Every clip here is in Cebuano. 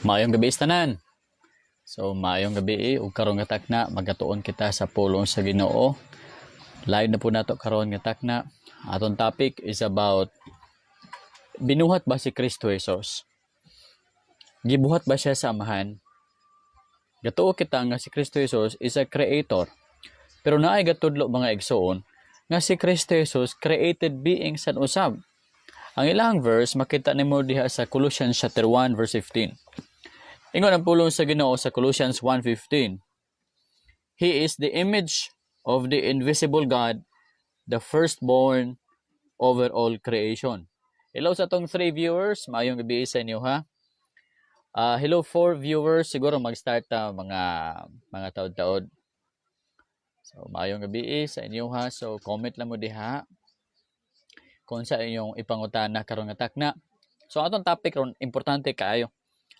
Maayong gabi tanan. So maayong gabi ug karon nga takna magatuon kita sa pulong sa Ginoo. Live na po nato karon nga takna. Atong topic is about binuhat ba si Kristo Jesus? Gibuhat ba siya sa Amahan? Gatuo kita nga si Kristo Jesus is a creator. Pero naay gatudlo, mga igsoon, nga si Kristo Jesus created being sad usab. Ang ilang verse makita nimo diha sa Colossians chapter 1 verse 15. Ingon ang pulong sa Ginoo sa Colossians 1:15. "He is the image of the invisible God, the firstborn over all creation." Hello sa atong three viewers, maayong gabi sa inyo ha. Hello four viewers, siguro mag-start ta mga taod-taod. So maayong gabi sa inyo ha. So comment lang mo diha kung sa inyong ipangutana karon nga takna. So atong topic ron importante kaayo.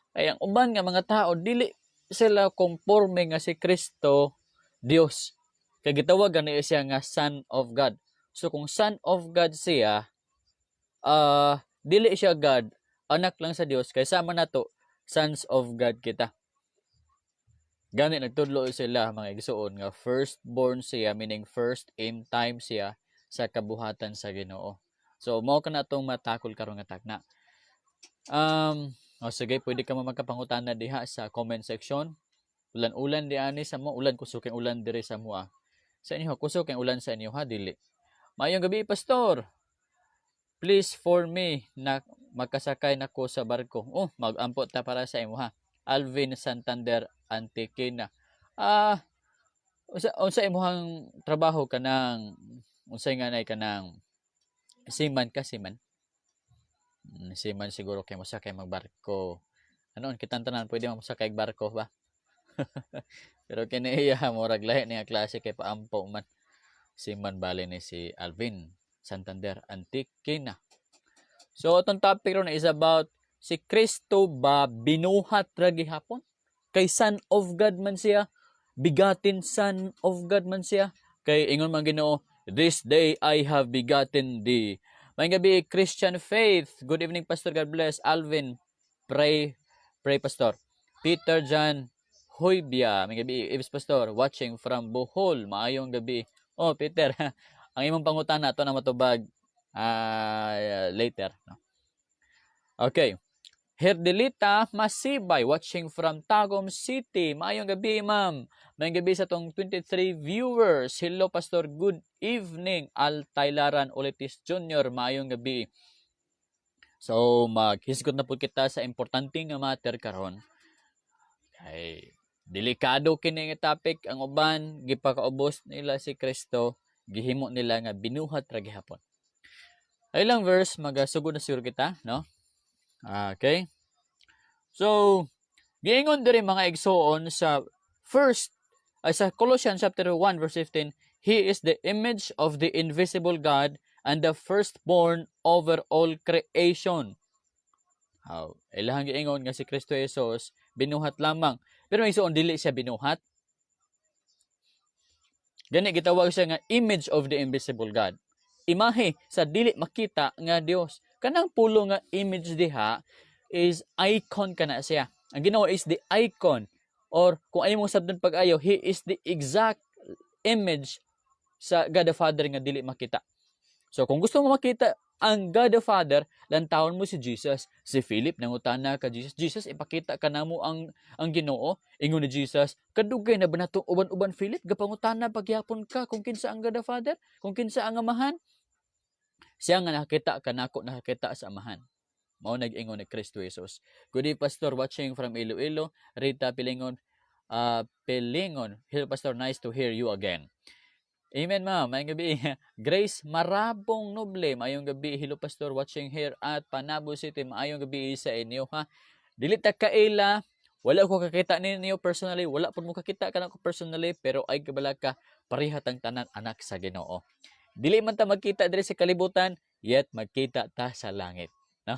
Ay ang uban nga mga tao dili sila conforme nga si Kristo Dios. Kay gitawag gani siya nga Son of God. So kung Son of God siya, dili siya God, anak lang sa Dios, kay sama nato sons of God kita. Gani nagtudlo sila, mga igsuon, nga firstborn siya, meaning first in time siya sa kabuhatan sa Ginoo. So mao kana atong matakol karon nga takna. O sige, pwede ka mo magkapangutana diha sa comment section. Ulan-ulan di ani sa mo, ulan, kusog kay ulan diri sa mua. Sa inyo, kusog kay ulan sa inyo ha, dili? Maayong gabi, Pastor. Please for me na magkasakay nako sa barko. Oh, magampo ta para sa imo ha. Alvin Santander Antikina. Ah, unsa imong trabaho, kanang unsay nga nay, kanang seaman ka, seaman? Seaman siguro kay mosakay magbarko. Ano kitang tanan pwede mo mosakay og barko ba? Pero kini iya murag lahi niya klase kay paampo man. Seaman bali ni si Alvin Santander Antikina. So atong topic ron is about si Kristo ba binuhat ra gihapon? Kay Son of God man siya, begotten Son of God man siya. Kay ingon man Ginoo, "This day I have begotten thee." Maayong gabi, Christian Faith. Good evening, Pastor. God bless. Alvin, pray, pray, Pastor. Peter John Hoybia. Maayong gabi, Ibs Pastor. Watching from Bohol. Maayong gabi. Oh, Peter, ang imong pangutana ato na matubag later. No? Okay. Herdelita Masibay, watching from Tagum City. Maayong gabi, ma'am. Maayong gabi sa atong 23 viewers. Hello, Pastor. Good evening. Al Taylaran Ulitis Jr. Maayong gabi. So, maghisgot na po kita sa importante nga matter karon. Kay delikado kini nga topic. Ang uban gipakaubos nila si Kristo, gihimo nila nga binuhat ra gihapon. Ay lang verse, magasugod na siguro kita, no? Okay. So, giingon diri, mga igsoon, sa first ay sa Colossians chapter 1 verse 15, "He is the image of the invisible God and the firstborn over all creation." How? Ilahang giingon nga si Kristo Jesus binuhat lamang. Pero, mga igsoon, dili siya binuhat. Gani gitawag siya nga image of the invisible God. Imahe sa dili makita nga Dios. Kanang pulo nga image diha is icon kana siya. Ang Ginoo is the icon or kung ay mong sabton pag-ayo, he is the exact image sa God the Father nga dili makita. So kung gusto mo makita ang God the Father, lantawon mo si Jesus. Si Philip nangutana ka Jesus, "Jesus, ipakita ka namo ang Ginoo." Ingon ni Jesus, "Kadugay na ba natong uban-uban, Philip? Gapangutana pagyapon ka kung kinsa ang God the Father, kung kinsa ang Amahan? Siya nga nakakita kanako nakakita sa Amahan." Mao nag-ingon ni Kristo Jesus. Good day, Pastor, watching from Iloilo. Rita Pilingon, Pilingon. Hello, Pastor, nice to hear you again. Amen, ma'am. Maayong gabi. Grace Marabong Noble. Maayong gabi. Hello, Pastor, watching here at Panabo City. Maayong gabi sa inyo, ha. Dili ta kaila. Wala ko kakita ninyo personally. Wala pud mo kakita kanako personally. Pero ay kabala ka, pareha tang tanan anak sa Ginoo. Dili man ta magkita diri sa kalibutan, yet magkita ta sa langit. No?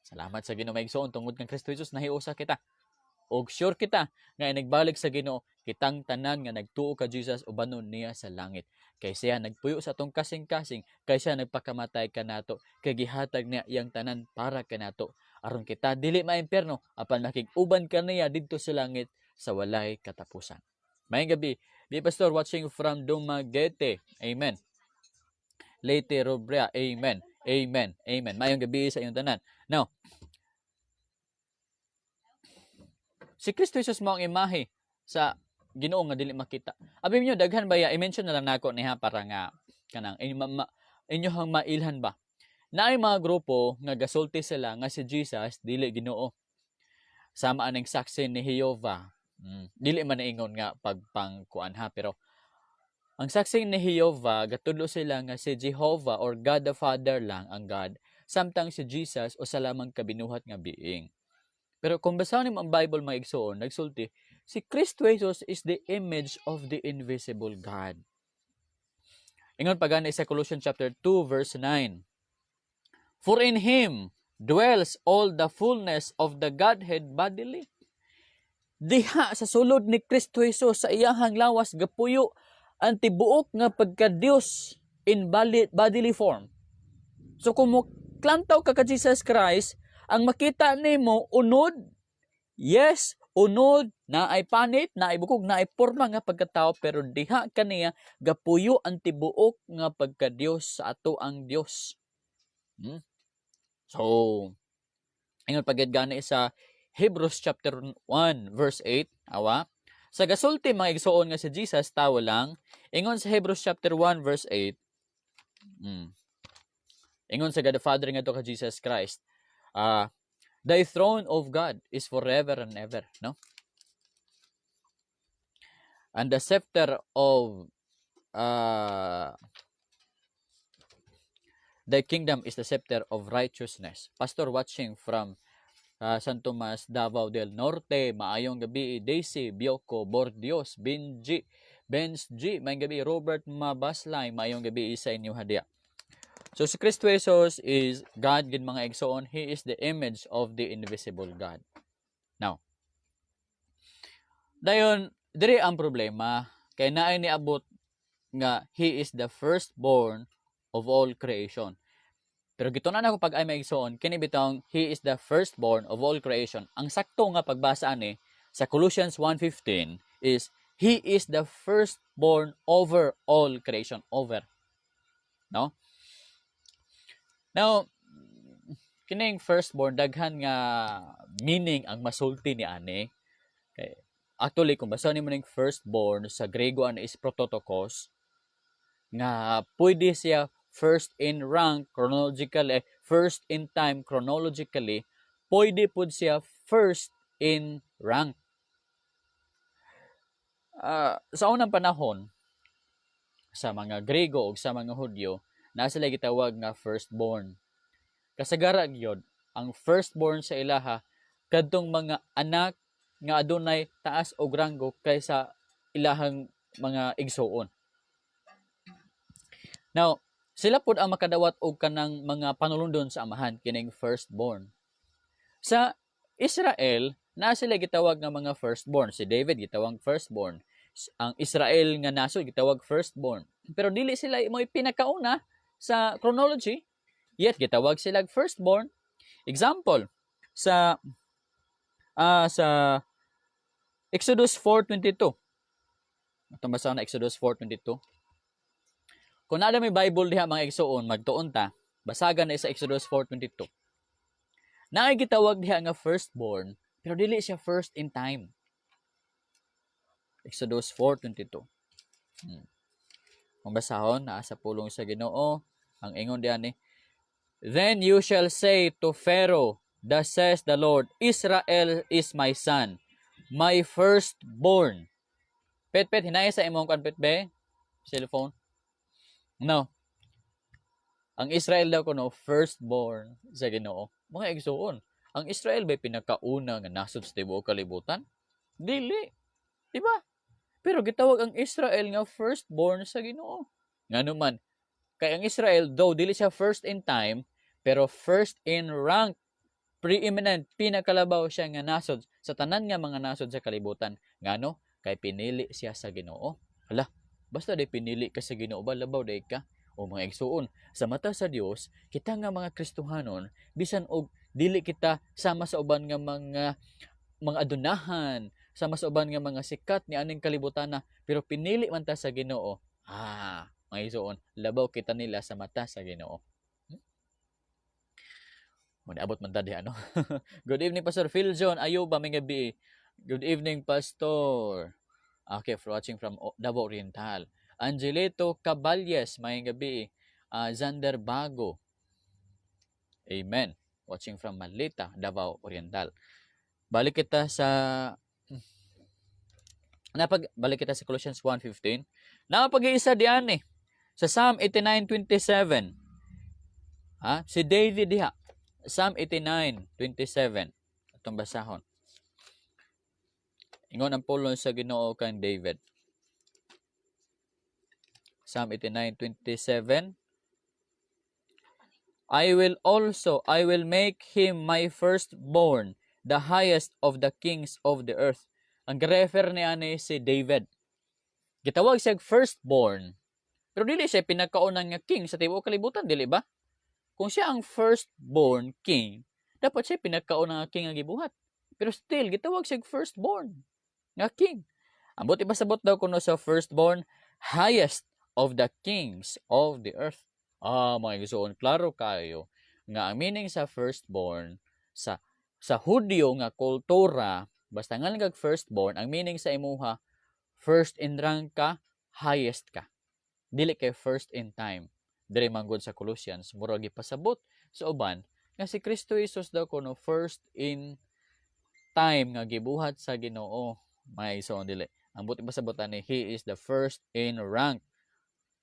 Salamat sa Ginoo, mga igsoon, tungod kang Kristo Jesus nahiusa kita. Og sure kita nga nagbalik sa Ginoo, kitang tanan nga nagtuo ka Jesus ubanon niya sa langit. Kay siya nagpuyo sa atong kasing-kasing, kay siya nagpakamatay kanato, kay gihatag niya iyang tanan para kanato. Aron kita dili maimpyerno apan makig-uban kaniya didto sa langit sa walay katapusan. Maayong gabi. Bi Pastor, watching from Dumaguete. Amen. Leyte Robrea. Amen. Amen. Amen. Maayong gabi sa inyong tanan. Now, si Kristo Jesus mao ang imahe sa Ginoo nga dili makita. Abi niyo daghan ba ya, i-mention na lang nako niya para nga kanang inyo inyohang mailhan ba. Naay mga grupo nga gasulti sila nga si Jesus dili Ginoo. Sama aning Saksi ni Jehova. Dili man ingon nga pagpangkuan ha, pero ang Saksi ni Jehova gatudlo sila nga si Jehovah or God the Father lang ang God, samtang si Jesus usa lamang ka binuhat nga being. Pero kung basahon nimo ang Bible, mga igsoon, nagsulti si Kristo Jesus is the image of the invisible God. Ingon pa gani sa Colossians chapter 2 verse 9. "For in him dwells all the fullness of the Godhead bodily." Diha sa sulod ni Kristo Jesus, sa iyahang lawas, gapuyo ang tibuok nga pagka-Dios in bodily form. So kung mo klantaw ka ka Jesus Christ, ang makita nimo unod, yes, unod, naay panit, naay bukog, naay porma nga pagkatao, pero diha kaniya gapuyo ang tibuok nga pagka-Dios sa ato ang Dios. So, ingon pa gyud gani sa Hebrews chapter 1 verse 8, awa. Sa gasulti, mga igsoon, nga si Jesus tawo lang, ingon sa Hebrews chapter 1 verse 8, ingon sa God the Father ngadto ka Jesus Christ, "The throne of God is forever and ever," no? "And the scepter of the kingdom is the scepter of righteousness." Pastor, watching from San Tomas, Davao del Norte. Maayong gabi, Daisy, Bioko, Bordios, Benji, Benz G. Maayong gabi, Robert Mabaslay. Maayong gabi sa inyo hadiya. So si Kristo Jesus is God gid, mga igsoon. He is the image of the invisible God. Now, dayon diri ang problema kay naay niabot nga he is the firstborn of all creation. Pero gitun-an ako pag ay mga igsoon, kini bitong he is the firstborn of all creation. Ang sakto nga pagbasa ani sa Colossians 1:15 is he is the firstborn over all creation, over. No? Now, kining firstborn, daghan nga meaning ang masulti ni ani. Kay actually kung basa nimo ning firstborn, sa Grego ani is prototokos, nga pwede siya first in rank chronologically, first in time chronologically, pwede pud siya first in rank. Sa unang panahon sa mga Grego ug sa mga Hudyo, naa sila gitawag nga firstborn. Kasagara gyud ang firstborn sa ilaha kadtong mga anak nga adunay taas og ranggo kaysa ilahang mga igsuon. Now, sila pud ang makadawat og kanang mga panulundon sa amahan, kining firstborn. Sa Israel, naa sila gitawag nga mga firstborn. Si David gitawag firstborn. Ang Israel nga nasod gitawag firstborn. Pero dili sila mo'y pinakauna sa chronology, yet gitawag sila firstborn. Example, sa Exodus 4:22. Atong basa na Exodus 4:22. Kung naa may Bible diha, mga igsuon, magtuon ta, basagan na sa Exodus 4:22. Naay gitawag diha nga firstborn, pero dili siya first in time. Exodus 4:22. Kung basahon, naa sa pulong sa Ginoo, ang ingon diha ni, "Then you shall say to Pharaoh, 'Thus says the Lord, Israel is my son, my firstborn.'" Pet, pet, hinaya sa imong kwan, pet, be? Cellphone? No. Ang Israel daw kuno firstborn sa Ginoo. Mga igsuon, ang Israel ba'y pinakauna nga nasod sa tibuok kalibutan? Dili. Di ba? Pero gitawag ang Israel nga firstborn sa Ginoo. Ngano man, kay ang Israel, though dili siya first in time, pero first in rank, preeminent, pinakalabaw siya nga nasod sa tanan nga mga nasod sa kalibutan. Ngano? Kay pinili siya sa Ginoo. Hala, basta day pinili ka sa Ginoo ba, labaw day ka? O mga igsuon, sa mata sa Dios, kita nga mga Kristohanon, bisan og Dili kita sama sa uban nga mga adunahan, sama sa uban nga mga sikat ni aning kalibutan na, pero pinili man ta sa Ginoo. Ah, mga igsoon, labaw kita nila sa mata sa Ginoo. Mo abot man ta diha, no? Good evening, Pastor Phil John Ayuba, may gabi. Good evening, Pastor. Okay, for watching from Davao Oriental. Angelito Caballes, may gabi. Zander Bago. Amen. Watching from Malita, Davao Oriental. Balik kita sa Colossians 1:15. Napag-iisa diyan eh. Sa Psalm 89:27. Ha? Si David diha. Psalm 89:27. Atong basahon. Ingon ang pulong sa Ginoo kang David. Psalm 89:27. I will make him my firstborn, the highest of the kings of the earth. Ang refer niya ni si David. Gitawag siya firstborn. Pero dili siya pinakaunang nga king sa tibuok kalibutan, dili ba? Kung siya ang firstborn king, dapat siya pinakaunang nga king ang gibuhat. Pero still, gitawag siya firstborn nga king. Ang buot ipasabot daw kuno sa firstborn, highest of the kings of the earth. Ah, mga igsoon, klaro kayo nga ang meaning sa firstborn sa Hudyo nga kultura, basta nga kag firstborn, ang meaning sa imuha, first in rank ka, highest ka. Dili kay first in time. Diri manggod sa Colossians, murag gipasabot sa uban nga si Kristo Jesus daw kuno first in time nga gibuhat sa Ginoo. Mga igsoon, dili. Ang buot ipasabot ani, he is the first in rank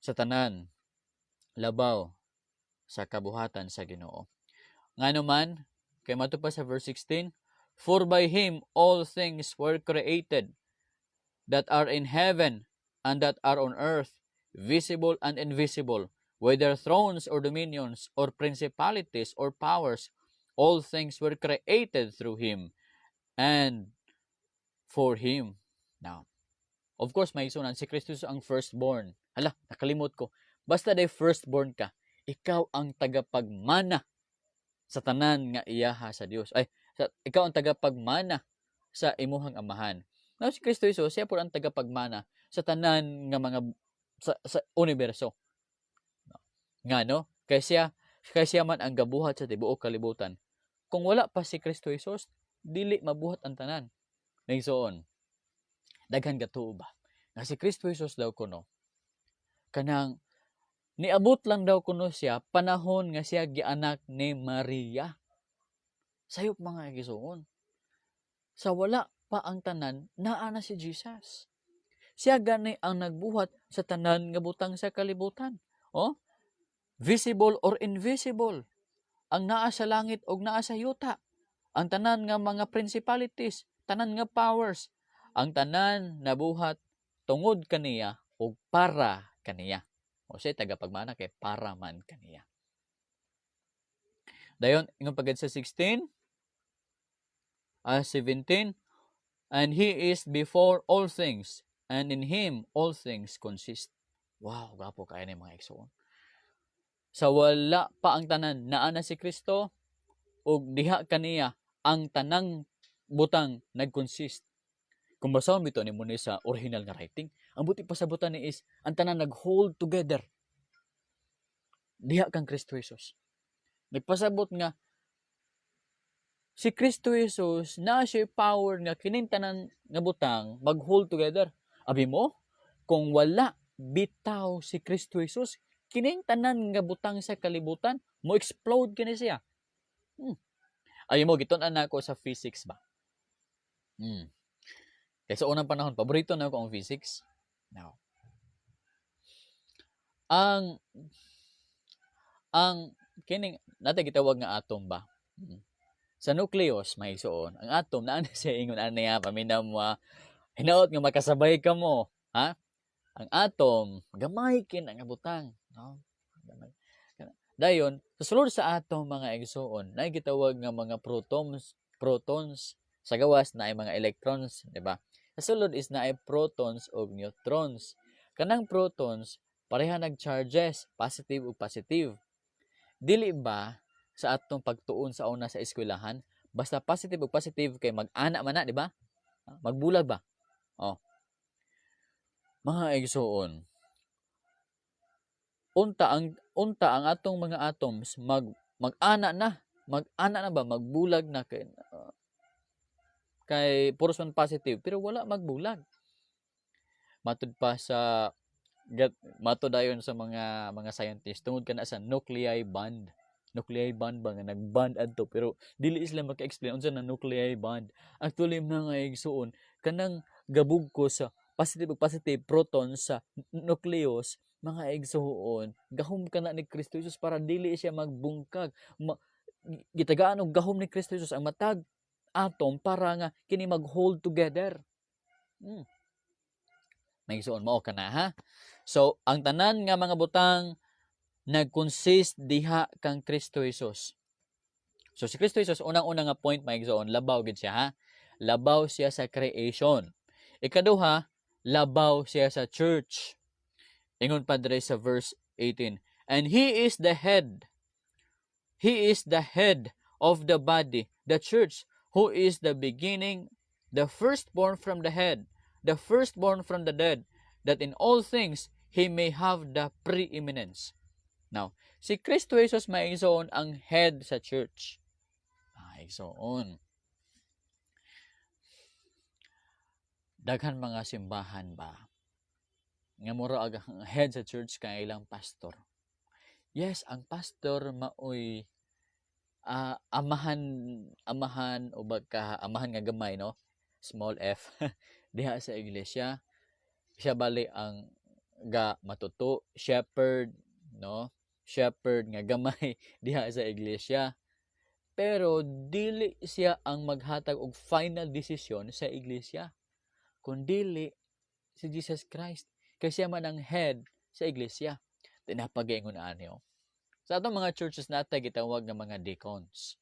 sa tanan labaw sa kabuhatan sa Ginoo. Ngano man, kay mato pa sa verse 16, "For by him all things were created that are in heaven and that are on earth, visible and invisible, whether thrones or dominions or principalities or powers, all things were created through him and for him." Now, of course, mga igsoon, si Kristo ang firstborn. Hala, nakalimot ko. Basta day firstborn ka, ikaw ang tagapagmana sa tanan nga iyaha sa Dios. Ay, ikaw ang tagapagmana sa imuhang amahan. Now, si Kristo Jesus, siya po ang tagapagmana sa tanan nga mga sa universo. Nga no? Kay siya man ang gabuhat sa tibuok kalibutan. Kung wala pa si Kristo Jesus, dili mabuhat ang tanan. Igsoon, daghan gatuo ba nga si Kristo Jesus daw kuno kanang niabot lang daw kuno siya panahon nga siya gianak ni Maria. Sayop, mga igsoon. Sa wala pa ang tanan, naa na si Jesus. Siya gani ang nagbuhat sa tanan nga butang sa kalibutan. Oh? Visible or invisible. Ang naa sa langit og naa sa yuta. Ang tanan nga mga principalities, tanan nga powers, ang tanan nabuhat tungod kaniya ug para kaniya. O siya tagapagmana kay para man kaniya. Dayon, ingon pagad sa 16, 17, "And he is before all things, and in him all things consist." Wow, gapo kaya ni, mga igsoon. Sa wala pa ang tanan, naa na si Kristo, ug diha kaniya ang tanang butang nag-consist. Kung basahon bitaw nimo ni sa original nga writing, ang buot ipasabutan ni is ang tanan nag-hold together diha kang Kristo Jesus. Nagpasabot nga si Kristo Jesus na siya power nga kining tanan nga butang mag-hold together. Abi mo, kung wala bitaw si Kristo Jesus, kining tanan nga butang sa kalibutan mo explode kini siya. Ayo mo gitun-an nako sa physics ba. Kay sa unang panahon, paborito na ako ang physics. Now, ang kining natin gitawag nga atom ba? Sa nucleus, mga igsoon, ang atom naa na siya ingon ani ha, paminaw mo ha. Hinaot nga makasabay ka mo, ha? Ang atom, gamay kin ang butang, no? Gamay. Dayon, sa sulod sa atom, mga igsoon, naay gitawag nga mga protons sa gawas naay mga electrons, di ba? Sa sulod is naay protons ug neutrons. Kanang protons pareha nag-charges, positive ug positive. Dili ba Sa atong pagtuon sa una sa eskwelahan, basta positive ug positive kay mag-ana man na, di ba? Magbulag ba? Oh. Mga igsuon, unta ang atong mga atoms mag-ana na, mag-ana na ba, magbulag na kay puros man positive, pero wala magbulag. Matud pa sa get matud dayon sa mga scientist tungod kana sa nuclei bond. Nuclei bond ba nga nag-bond adto, pero dili sila maka-explain unsa na nuclei bond. Actually, mga igsuon, kanang gabugko sa positive ug positive proton sa nucleus, mga igsuon, gahom kana ni Kristo Jesus para dili siya magbungkag. Gitagaan og gahom ni Kristo Jesus ang matag atom para nga kini mag-hold together. May igsuon, mao kana ha. So, ang tanan nga mga butang nag-consist diha kang Kristo Jesus. So si Kristo Jesus, unang-una nga point, mga igsoon, labaw gid siya ha. Labaw siya sa creation. Ikaduha, labaw siya sa church. Ingon pa diri sa verse 18, "And he is the head. He is the head of the body, the church, who is the beginning, the firstborn from the head, the firstborn from the dead, that in all things he may have the preeminence." Now, si Kristo Jesus, mga igsoon, ang head sa church. Mga igsoon. Daghan mga simbahan ba nga mura ag ang head sa church kay ilang pastor. Yes, ang pastor maoy amahan amahan o baka amahan nga gamay, no, small f, diha sa iglesia. Siya bali ang ga matuto, shepherd, no, shepherd nga gamay diha sa iglesia, pero dili siya ang maghatag og final decision sa iglesia, kundili si Jesus Christ kay siya man ang head sa iglesia. Tinapagaingon ani, oh. Sa atong mga churches natay gitawag nga mga deacons.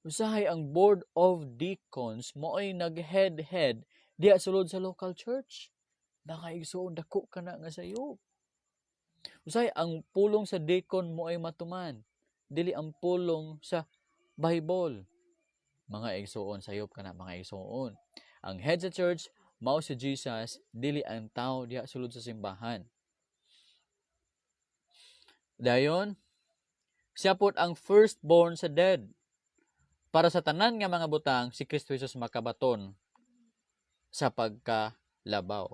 Usahay ang board of deacons maoy nag-head-head diha sulod sa local church. Mga igsoon, dako ka na nga sayo. Usahay ang pulong sa deacon mo ay matuman, dili ang pulong sa Bible. Mga igsoon, sayop ka na, mga igsoon. Ang head sa church mao si Jesus, dili ang tao diha sulod sa simbahan. Dayon, siya pod ang firstborn sa dead. Para sa tanan nga mga butang, si Kristo Jesus makabaton sa pagkalabaw.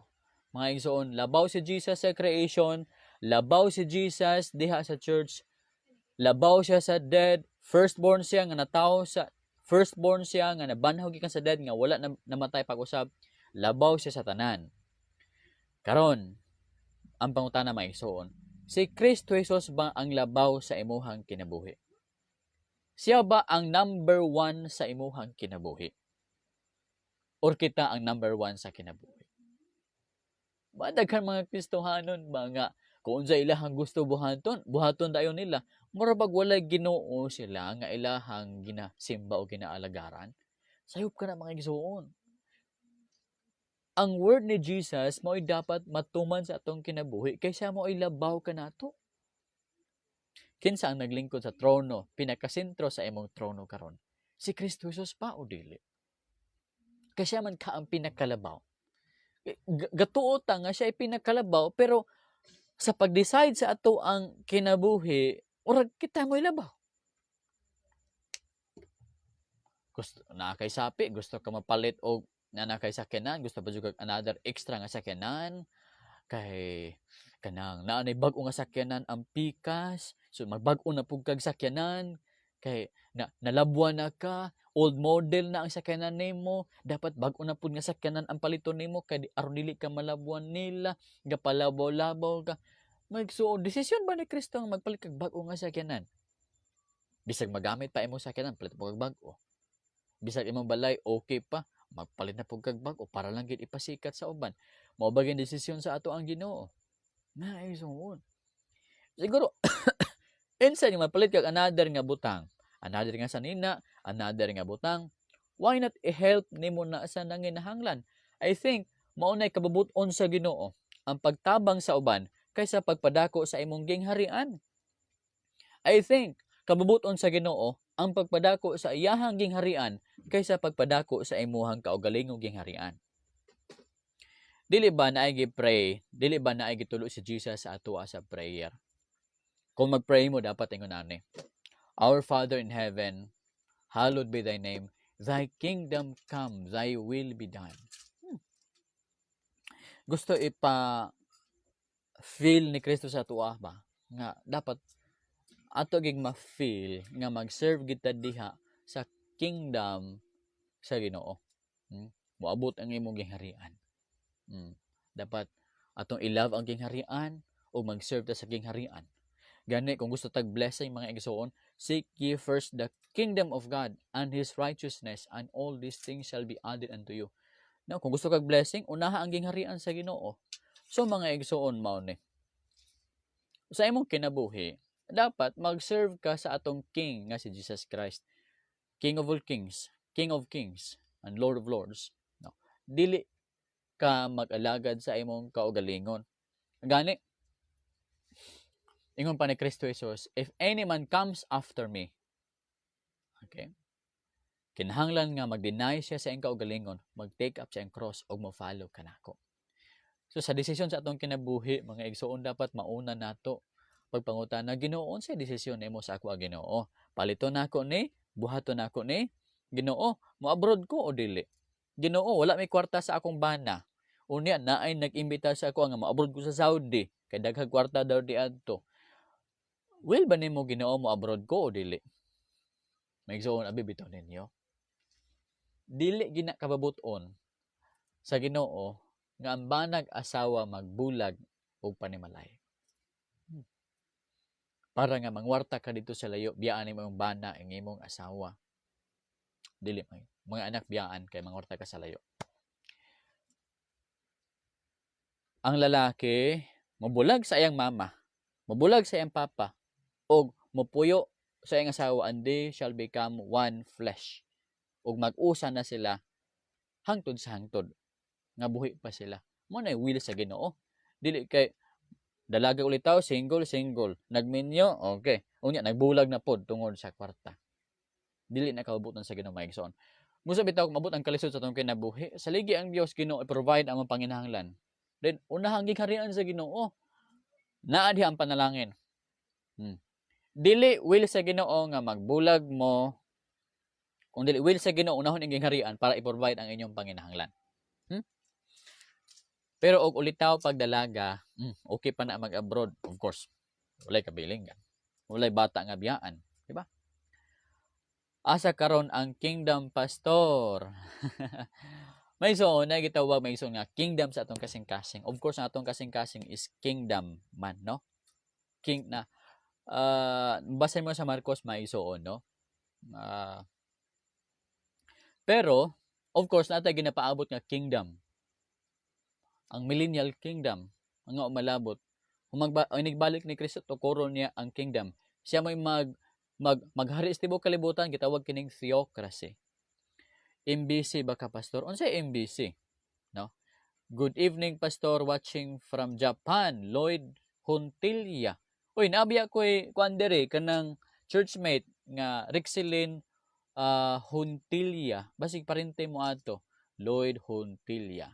Mga igsoon, labaw si Jesus sa creation, labaw si Jesus diha sa church, labaw siya sa dead, firstborn siya nga natawo sa firstborn siya nga nabanhaw gikan sa dead nga wala na namatay pag-usab, labaw siya sa tanan. Karon, ang pangutana, mga igsoon, si Kristo Jesus ba ang labaw sa imuhang kinabuhi? Siya ba ang number one sa imuhang kinabuhi? Or kita ang number one sa kinabuhi? Madaghan mga Kristohanon ba nga kung unsa ilahang gusto buhaton, buhaton dayon nila. Mura bag walay Ginoo sila nga ilahang ginasimba o ginaalagaran. Sayop ka na, mga igsoon. Ang word ni Jesus mao'y dapat matuman sa atong kinabuhi kay siya mao'y labaw kanato. Kinsa ang naglingkod sa trono, pinakasentro sa imong trono karon? Si Kristo Jesus pa o dili? Kay siya man ka ang pinakalabaw. Gatuo ta nga siya ay pinakalabaw, pero sa pag-decide sa ato ang kinabuhi, urag kita mo'y labaw. Gusto na kay sapi, gusto ka mapalit og na kay sakyanan, gusto pa jud kag another extra nga sakyanan kay kanang naa nay bag-o nga sakyanan ang pikas, so magbag-o na pud kag sakyanan kay na nalabwan na ka, old model na ang sakyanan nimo, dapat bag-o na pud nga sakyanan ang paliton nimo kay aron dili ka malabwan nila, gapalabaw-labaw ka. Magsuon, desisyon ba ni Kristo ang magpalit kag bag-o nga sakyanan? Bisag magamit pa imong sakyanan, palit mo kag bag-o. Bisag imong balay okay pa, magpalit na pud kag bag-o para lang gid ipasikat sa uban. Mao ba gyud desisyon sa ato ang Ginoo? Na igsoon. Siguro inside nga mapalit kag another nga butang, another nga sanina, another nga butang, why not i-help nimo na sa nanginahanglan? I think mao nay kabubut-on sa Ginoo ang pagtabang sa uban kaysa pagpadako sa imong gingharian. I think Kabubuton sa Ginoo ang pagpadako sa iyahang gingharian kaysa pagpadako sa imuhang kaugalingong gingharian. Dili ba naay gi-pray, dili ba naay gitulo si Jesus sa atoa sa prayer? Kung mag-pray mo, dapat ingon ani: "Our Father in heaven, hallowed be thy name, thy kingdom come, thy will be done." Gusto ipa feel ni Kristo sa atoa ba nga dapat ato gig ma-feel nga mag-serve kita diha sa kingdom sa Ginoo. Moabot ang imong gingharian. Dapat atong i-love ang gingharian o mag-serve ta sa gingharian. Gani kung gusto tag blessing, mga igsoon, seek ye first the kingdom of God and His righteousness, and all these things shall be added unto you. Now, kung gusto kag blessing, unaha ang gingharian sa Ginoo. So mga igsoon, mao ni. Sa imong kinabuhi, dapat mag-serve ka sa atong King nga si Jesus Christ. King of all kings, King of kings, and Lord of lords. No. Dili ka mag-alagad sa imong kaugalingon. Gani, ingon pa ni Kristo Jesus, "If any man comes after me," okay, kinahanglan nga mag-deny siya sa iyang kaugalingon, mag-take up sa iyang cross ug mo-follow kanako. So sa desisyon sa atong kinabuhi, mga igsoon, dapat mauna nato pagpangutana, "Ginoo, unsay desisyon nimo sa ako, Ginoo? Paliton nako ni, buhaton nako ni, Ginoo, mo-abroad ko o dili? Ginoo, wala may kwarta sa akong bana. Unya naay nag-imbita sa ako nga mo-abroad ko sa Saudi kay daghang kwarta daw di adto. Will ba nimo, Ginoo, mo abroad ko o dili?" Mga igsoon, abi bitaw ninyo. Dili gina kababut-on sa Ginoo nga ang banag asawa magbulag og panimalay. Para nga mangwarta ka dito sa layo, biyaan nimo ang bana, ang imong asawa. Dili may mga anak biyaan kay mangwarta ka sa layo. Ang lalaki mobulag sa iyang mama, mobulag sa iyang papa, og mopuyo sa iyang asawa, and they shall become one flesh. Og mag-usa na sila hangtod sa hangtod nga buhi pa sila. Mo na will sa Ginoo. Dili kay dalaga ulitaw, single, single. Nagminyo, okay. Unya, nagbulag na pod tungod sa kwarta. Dili na kaubutan sa Ginoo, mga igsoon. Musa bitaw mabot ang kalisod sa atong kinabuhi. Saligi ang Dios Ginoo i-provide ang mga panginahanglan. Then unahang gingharian sa Ginoo. Naa diha ang panalangin. Dili will sa Ginoo nga magbulag mo. Kung dili will sa Ginoo, unahon ang gingharian para i-provide ang inyong panginahanglan. Pero og ulitaw pag dalaga, okay pa na mag-abroad, of course. Walay kabiling gan. Walay bata nga biyaan, di ba? Asa karon ang kingdom, pastor? May so na gitawag, may so nga kingdom sa atong kasing-kasing. Of course, ang atong kasing-kasing is kingdom man, no? King na basahin mo sa Marcos, may isuon, no? Pero of course natay ginapaabot nga kingdom. Ang millennial kingdom ang nga umalabot. Kung inigbalik ni Kristo, tukoron niya ang kingdom. Siya may mag mag maghari sa tibuok kalibutan, gitawag kining theocracy. MBC ba ka, pastor? Unsay MBC? No? Good evening, pastor, watching from Japan, Lloyd Huntilla. Uy, naabiya ko eh, kuan diri kanang churchmate nga Rixelin Huntilla. Basig parente mo ato. Lloyd Huntilla.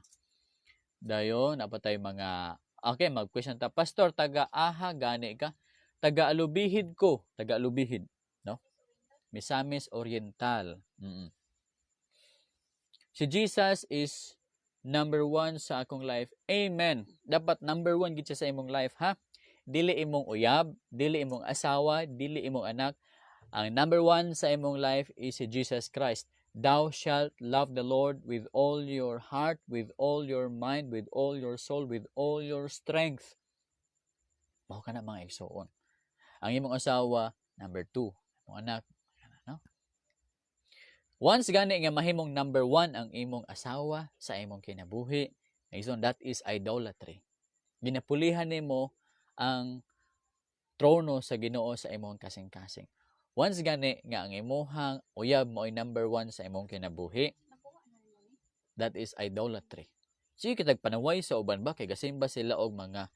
Dayon, napatay mga. Okay, mag-question ta. Pastor, taga aha gani ka? Taga Alubihid ko. Taga Alubihid, no? Misamis Oriental. Si Jesus is number one sa akong life. Amen. Dapat number one gid siya sa imong life, ha? Dili imong uyab, dili imong asawa, dili imong anak. Ang number one sa imong life is si Jesus Christ. Thou shalt love the Lord with all your heart, with all your mind, with all your soul, with all your strength. Mao kana, mga igsoon. Ang imong asawa, number two. Imong anak, no? Once gani nga mahimong number one ang imong asawa sa imong kinabuhi, igsoon, that is idolatry. Ginapulihan nimo ang trono sa Ginoo sa imong kasing-kasing. Once gani nga ang imuhang uyab mo ay number one sa imong kinabuhi, that is idolatry. Sige kitag panaway sa uban ba kay gasimba sila og mga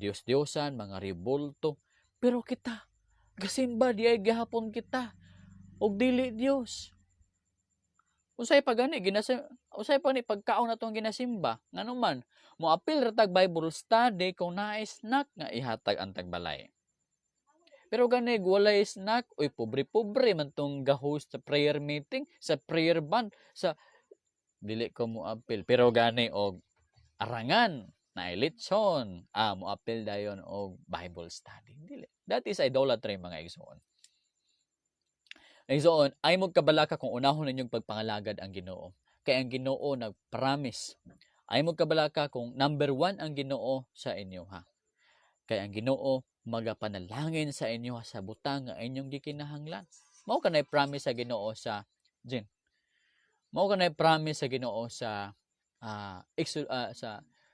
Diyos-Diyosan, mga rebulto. Pero kita, Gasimba di ay gihapon kita og dili Dios. Unsay pa gani ginasim, unsay pa ni pagkaon na tong ginasimba? Ngano man moapil ra tag Bible study kung naay snack nga ihatag ang tagbalay. Pero gani walay snack, uy, pobre-pobre man tong ga-host sa prayer meeting, sa prayer band, sa dili ko moapil. Pero gani og arangan, na litson, moapil dayon og Bible study. Dili. That is idolatry, mga igsoon. Igsoon, ay mo kabalaka kung unahon ninyong pagpangalagad ang Ginoo. Kay ang Ginoo nag-promise. Ay mo kabalaka kung number one ang Ginoo sa inyo ha. Kay ang Ginoo magapanalangin sa inyo sa butang nga inyong gikinahanglan. Mao kanay promise sa Ginoo sa Jin. Mao kanay promise sa Ginoo sa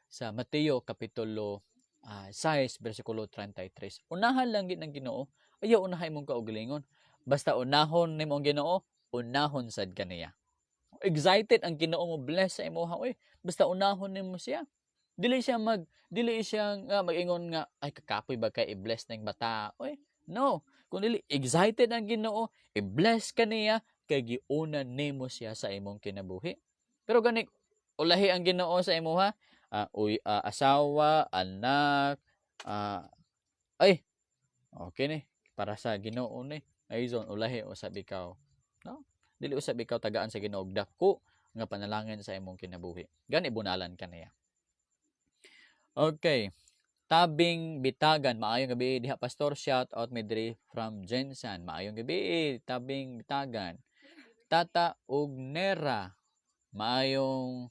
sa Mateo kapitulo 6 bersikulo 33. Unahan lang gid ng Ginoo, ayaw unahay mong kaugalingon. Basta unahon nimo ang Ginoo, unahon sad kaniya. Excited ang Ginoo mo bless sa imoha, oy. Basta unahon nimo siya. Dili siya nga mag-ingon nga, "Ay, kakapoy ba kay i-bless ning bata, oy." No, kung dili excited ang Ginoo, i-bless kaniya kay giuna nimo siya sa imong kinabuhi. Pero gani ulahi ang Ginoo sa imuha, uy, asawa, anak, ay okay ni para sa Ginoo ni. Ay zon ulahi usab ikaw. No? Dili usab ikaw tagaan sa Ginoo og dako nga panalangin sa imong kinabuhi. Gani bunalan kaniya. Okay. Tabing Bitagan, maayong gabi diha, Pastor, shout out mi diri from GenSan. Maayong gabi, Tabing Bitagan. Tata Ugnera, maayong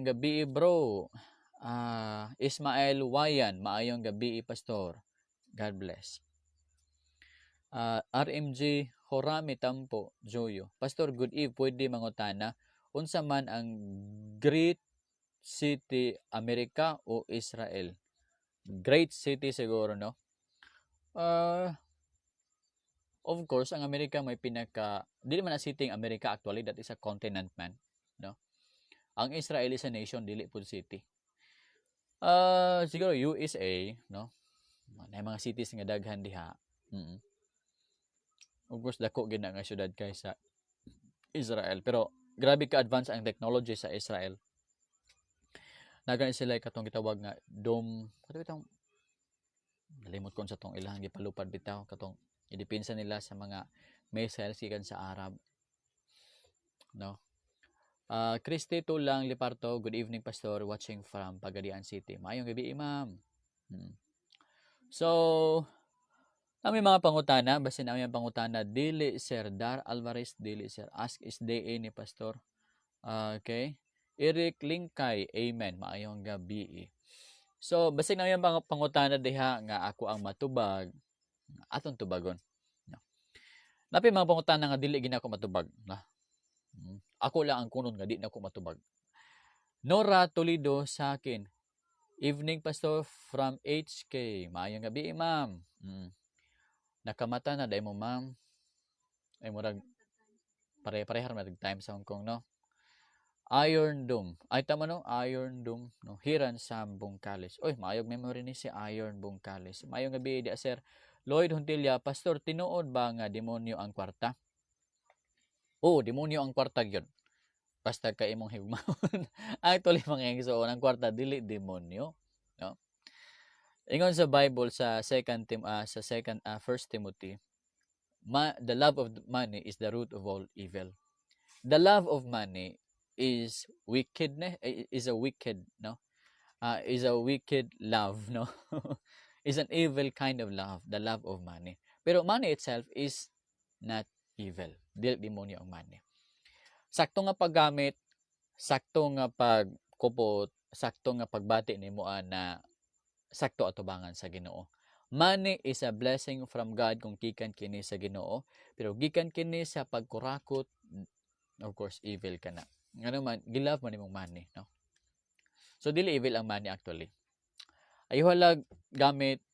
gabi, bro. Ismael Wayan, maayong gabi, Pastor. God bless. RMG Horami Tampo Joyo. "Pastor, good eve, pwede mangutana, unsa man ang Great City, Amerika o Israel?" Great City siguro, no? Of course, ang Amerika may pinaka, dili man na city ang Amerika actually, that is a continent man, no? Ang Israel is a nation, dili pud city. Siguro USA, no? May mga cities nga daghan diha. Of course, dako gid na nga syudad kaysa Israel. Pero grabe ka advance ang technology sa Israel. Nagan sila katong gitawag nga dome, kato itong nalimot ko sa tong ilang gipalupad bitaw, katong idepensa nila sa mga missiles gikan sa Arab. No? Christy Tulang Liparto, "Good evening, Pastor, watching from Pagadian City." Maayong gabi, ma'am. So, kami mga pangutana, basin namin ang pangutana, dili Sir Dar Alvarez, dili Sir Ask is DA ni Pastor. Okay. Eric Lingkay, "Amen." Maayong gabi. So, basin namin ang pangutana diha nga ako ang matubag, atong tubagon. No. Napi mga pangutana nga dili gina ako matubag. Na. Ako lang ang kunon nga di na ako matubag. Nora Toledo sa akin. "Evening, Pastor, from HK." Maayong gabi, ma'am. Nakamata na dai mo, ma'am. Ay, murag pare-parehar man time sa Hong Kong, no? Iron Dome. Ay, tama, no? Iron Dome. No? Hiran Sam Bungkalis. Oy, maayog memory ni si Iron Bungkalis. Maayong gabi di, Sir Lloyd Huntilla. "Pastor, tinuod ba nga demonyo ang kwarta?" Oo, demonyo ang kwarta gyud. Basta ka imong higmaon. Actually, mga igsoon, ang kwarta dili demonyo, no? Ingon sa Bible sa second Tim sa second First Timothy, the love of money is the root of all evil. The love of money is wickedness, is a wicked, no? Is a wicked love, no? Is an evil kind of love, the love of money. Pero money itself is not evil. Dili demonyo ang money. Sakto nga paggamit, sakto nga pagkupot, sakto nga pagbati nimo na sakto atubangan sa Ginoo. Money is a blessing from God kung gikan kini sa Ginoo, pero gikan kini sa pagkurakot, of course evil ka na. Ngano man gilove man nimong money, no? So dili evil ang money actually. Ayuhalag gamit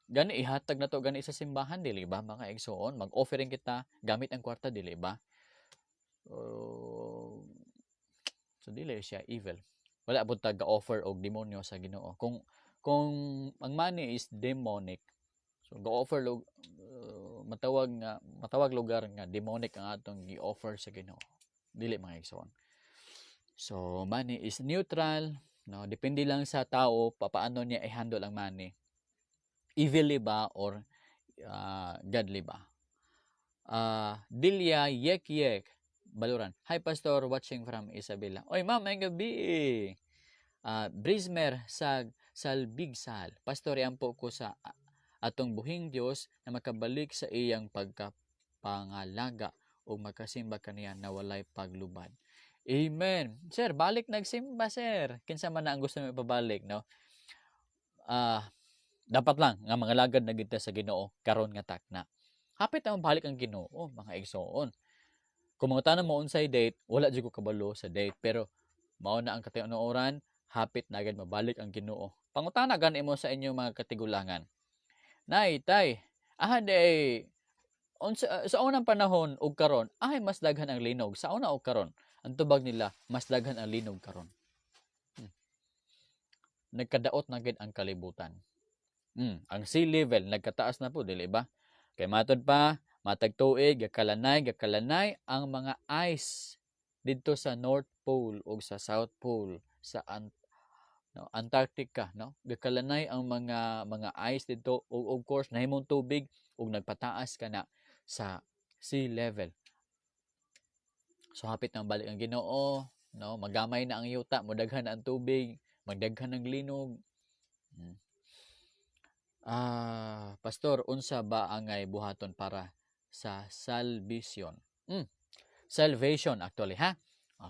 gani ihatag na to gani sa simbahan, dili ba, mga igsoon? Mag-offering kita gamit ang kwarta, dili ba? So dili siya evil. Wala pud ta ga-offer og demonyo sa Ginoo. Kung ang money is demonic, so So go-offer matawag nga matawag lugar nga demonic ang atong gi-offer sa Ginoo. Dili, mga igsoon. So money is neutral, no? Depende lang sa tao papaano niya i-handle ang money. Evilly ba or godly ba? Dilya Yek Yek Baluran. Hi, Pastor, watching from Isabela. Oy ma'am, maayong gabi. Brismer sa Salbigsal. Pastor, po ko sa atong buhing Dios na makabalik sa iyang pagkapangalaga o makasimba kaniya na walay paglubad. Amen. Sir, balik nagsimba, sir. Kinsa man na ang gusto mo ipabalik, no? Dapat lang nga mga lagad na kita sa Ginoo karon nga takna. Hapit na balik ang Ginoo, mga igsoon. Kung mangutana mo unsay date, wala jud ko kabalo sa date, pero mao na ang katinuoran, hapit na agad mabalik ang Ginoo. Pangutana gani mo sa inyong mga katigulangan. Nay, tay, aha day unsa sa unang panahon ug karon, ay mas daghan ang linog sa una og karon? Ang tubag nila, mas daghan ang linog karon. Nagkadaot na gid ang kalibutan. Ang sea level nagkataas na po, dili ba? Kay matod pa, matag tuig gakalanay, gakalanay ang mga ice didto sa North Pole ug sa South Pole sa no, Antarctica, no? Gakalanay ang mga ice didto ug of course nahimong tubig ug nagpataas kana sa sea level. So hapit nang balik ang Ginoo, no? Magamay na ang yuta, modaghan na ang tubig, magdaghan ang linog. Pastor, unsa ba angay buhaton para sa salvation? Salvation actually, ha?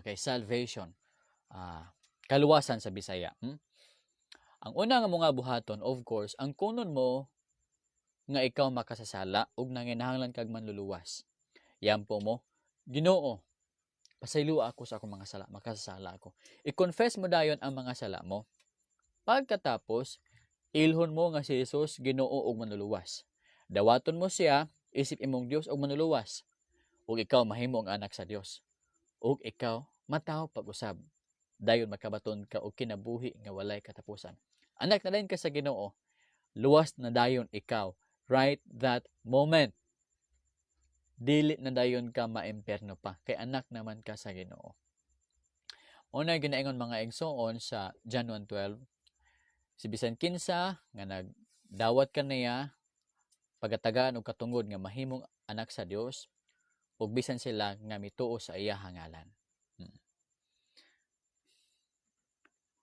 Okay, salvation. Kaluwasan sa Bisaya. Ang una nga mga buhaton, of course, ang kunon mo nga ikaw makasasala ug nanginahanglan kag manluluwas. Yampo mo, "Ginoo, pasayloa ako sa akong mga sala, makasasala ako." I-confess mo dayon ang mga sala mo. Pagkatapos, ilhon mo nga si Jesus Ginoo ug manluluwas. Dawaton mo siya isip imong Dios ug manluluwas. Ug ikaw mahimo ang anak sa Dios. Ug ikaw matawo pag-usab. Dayon makabaton ka og kinabuhi nga walay katapusan. Anak na dayon ka sa Ginoo. Luwas na dayon ikaw right that moment. Dili na dayon ka maimpierno pa kay anak naman ka sa Ginoo. Una ginaingon, mga igsoon, sa John 1:12, si bisan kinsa nga nagdawat kaniya pagatagaan og katungod nga mahimong anak sa Dios ug bisan sila nga mituo sa iyahang ngalan.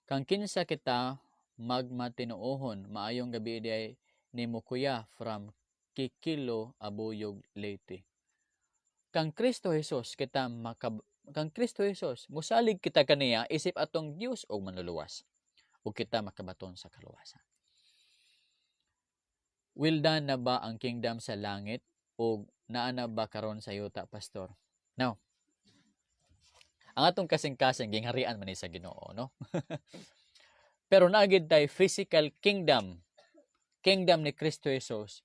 Kang kinsa kita magmatinuohon? Maayong gabi diay nimo, kuya, from Kikilo, Abuyog, Leyte. Kang Kristo Jesus kita kang Kristo Jesus musalig kita kaniya isip atong Dios ug manluluwas ug kita makabaton sa kaluwasan. Well done na ba ang kingdom sa langit o naa na ba karon sa yuta, Pastor? Now, ang atong kasing-kasing gingharian man ni sa Ginoo, no? Pero naa gid tay physical kingdom, kingdom ni Kristo Jesus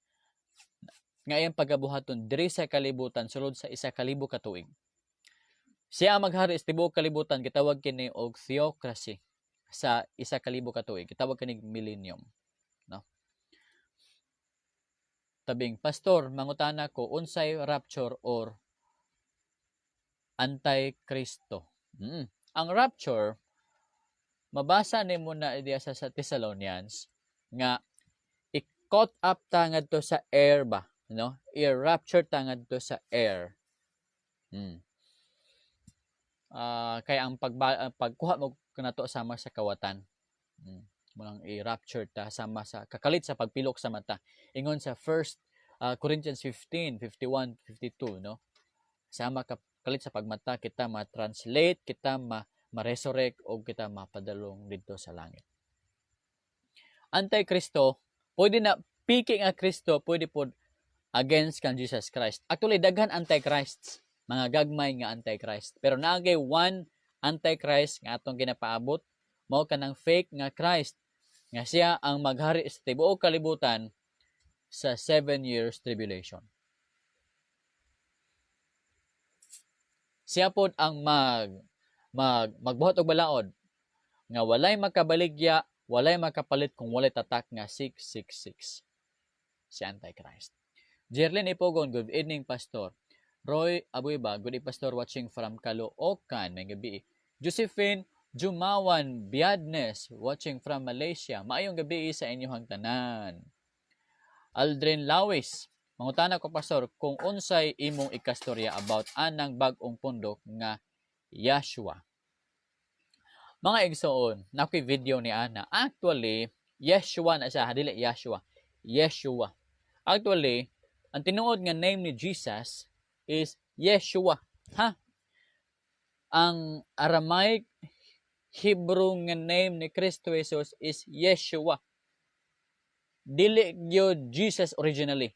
nga iyang pagabuhaton diri sa kalibutan sulod sa 1,000 ka tuig. Siya ang maghari sa tibuok kalibutan, gitawag kini og theocracy sa 1,000 ka tuig. Gitawag kini millennium, no? Tabing, Pastor, mangutana ko, unsay rapture or anti-Kristo? Ang rapture, mabasa nimo na diya sa Thessalonians nga i-caught up ta ngadto sa air ba, no? I-rapture ta ngadto sa air. Kaya ang pagkuha mo kanato sama sa kawatan. Mulang i-rapture ta sama sa kakalit sa pagpilok sa mata. Ingon sa first Corinthians 15, 51, 52, no? Sama ka kalit sa pagmata kita ma-translate, kita ma-resurrect o kita mapadalong didto sa langit. Anti-Kristo, pwede na piki nga Kristo, pwede pod against kang Jesus Christ. Actually, daghan anti-Christs, mga gagmay nga anti-Christ. Pero naagay one anti-Christ nga atong ginapaabot, mao kanang fake nga Christ nga siya ang maghari sa tibuok kalibutan sa 7 years tribulation. Siya pod ang mag mag magbuhat og balaod nga walay makabaligya, walay makapalit kung walay tatak nga 666. Si Antichrist. Jerlyn Ipogon, good evening, Pastor. Roy Abuyba, good evening, Pastor, watching from Caloocan. Maayong gabii. Josephine Jumawan Biadnes, watching from Malaysia. Maayong gabii sa inyong tanan. Aldrin Lawis, mangutana ko, Pastor, kung unsay imong ikastorya about anang bag-ong pundok nga Yahshua. Mga igsoon, nakoy video ni ana. Actually, Yeshua na siya, dili Yahshua. Yeshua. Actually, ang tinuod nga name ni Jesus is Yeshua. Ha? Ang Aramaic Hebrew nga name ni Kristo Jesus is Yeshua. Dili gyud Jesus originally.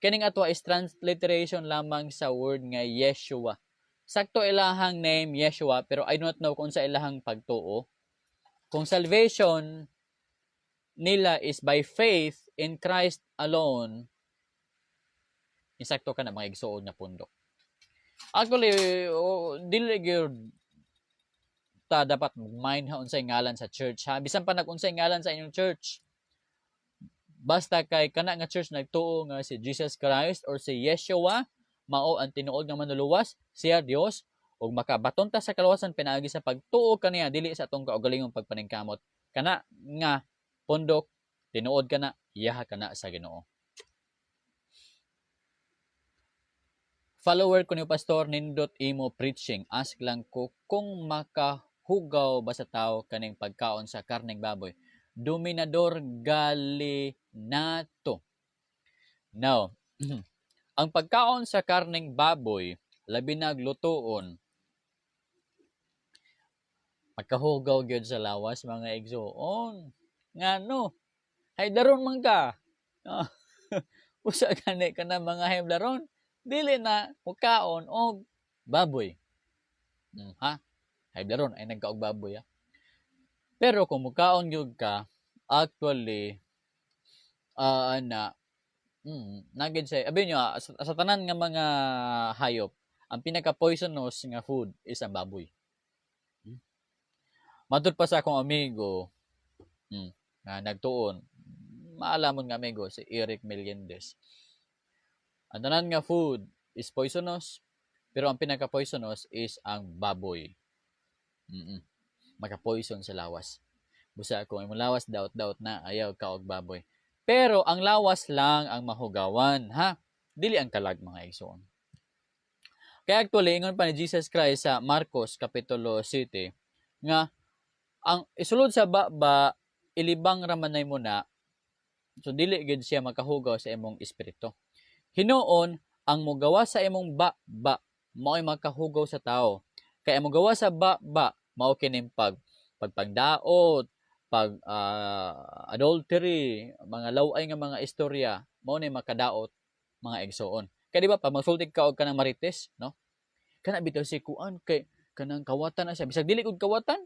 Kining ato is transliteration lamang sa word nga Yeshua. Sakto ilahang name Yeshua, pero I don't know kung sa ilahang pagtuo. Kung salvation nila is by faith in Christ alone, insakto ka na, mga igsuon, nga pundok. Actually, oh, dili gyud ta dapat mind ha unsay ngalan sa church, ha. Bisan pa nag-unsay ngalan sa inyong church. Basta kay kana nga church nagtuo nga si Jesus Christ or si Yeshua mao ang tinuod nga manluluwas, siya Dios ug makabaton ta sa kaluwasan pinaagi sa pagtuo kaniya, dili sa atong kaugalingong pagpaningkamot. Kana nga pundok tinuod kana, iyaha kana sa Ginoo. Follower ko ni Pastor, nindot imo preaching. Ask lang ko kung makahugaw ba sa tao kaning pagkaon sa karneng baboy. Dominador Galinato. Now, ang pagkaon sa karneng baboy, labi nag lutuon, makahugaw gyud sa lawas, mga igsuon. Ngano? Haydaron man ka. Usa gani ka na mga heblaron, dili na mukaon og baboy. Ha? Hayblaron ay nagkaog baboy, ha. Pero kung mukaon gyud ka, actually ana nagid say abi nyo sa tanan nga mga hayop, ang pinaka poisonous nga food is ang baboy. Matud pa sa akong amigo nga nagtuon, maalamon nga amigo, si Eric Melendez. Ang tanan nga food is poisonous, pero ang pinaka poisonous is ang baboy. Maka-poison sa lawas. Busa kung imong lawas daot-daot na, ayaw ka og baboy. Pero ang lawas lang ang mahugawan, ha? Dili ang kalag, mga igsoon. Kaya actually, ingon pa ni Jesus Christ sa Marcos Kapitulo 7, nga ang isulod sa baba, ilibang ramanay mo na, so dili gid siya makahugaw sa imong espiritu. Hinuon, ang mogawa sa imong ba-ba, mao'y makahugaw sa tao. Kaya ang mogawa sa ba-ba, mao kining pagpangdaot, pag adultery, mga laway nga mga istorya, mao ni makadaot, mga igsoon. Kaya di ba pag magsulti ka og kanang marites, no? Kana bitaw si kuan kay kanang kawatan na siya, bisag dili kog kawatan.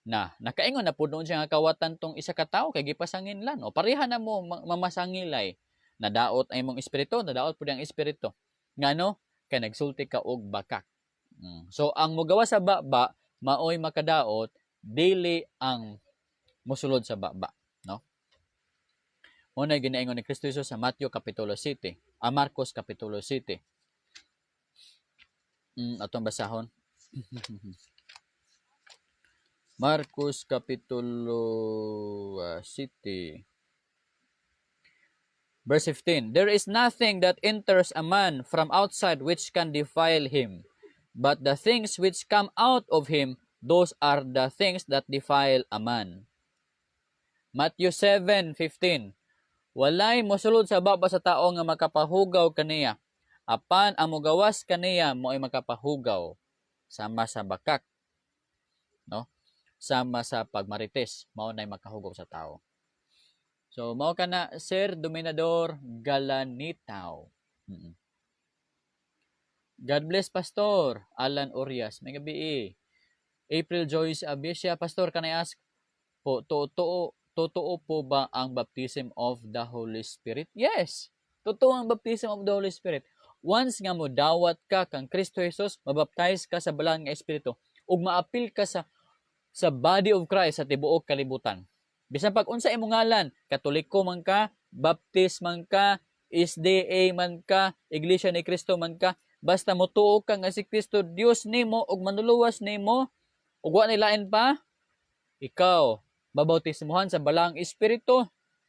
Na, nakaingon na pud noon siya nga kawatan tong isa ka tawo kay gipasanginlan. O pareha na mo mamasangilay. Nadaot ay imong espiritu, nadaot pud ang espiritu. Ngano? Kay nagsulti ka og bakak. So ang mogawa sa baba maoy makadaot, dili ang mosulod sa baba, no? Mao na ginaingon ni Kristo Jesus sa Matthew Kapitulo 7, Marcos Kapitulo 7. Atong basahon. Marcos Kapitulo 7. Verse 15, "There is nothing that enters a man from outside which can defile him, but the things which come out of him, those are the things that defile a man." Matthew 7:15, "Walay mosulod sa baba sa tao nga makapahugaw kaniya. Apan ang mogawas kaniya mo'y makapahugaw." Sama sa bakak, no? Sama sa pagmarites, mao na'y makahugaw sa tao. So, mao ka na, Sir Dominador Galanitaw. God bless, Pastor Alan Orias. Maayong gabii. April Joyce Abesia, "Pastor, can I ask po, totoo po ba ang baptism of the Holy Spirit?" Yes! Totoo ang baptism of the Holy Spirit. Once nga mo dawat ka kang Kristo Jesus, mabaptize ka sa Balaan nga Espiritu, ug maapil ka sa body of Christ sa tibuok kalibutan. Bisan pag unsa imong ngalan, Katoliko man ka, Baptist man ka, SDA man ka, Iglesia ni Cristo man ka, basta motuo ka nga si Kristo Dios nimo ug manluluwas nimo ug wa lain pa, ikaw mabautismuhan sa Balaang Espiritu,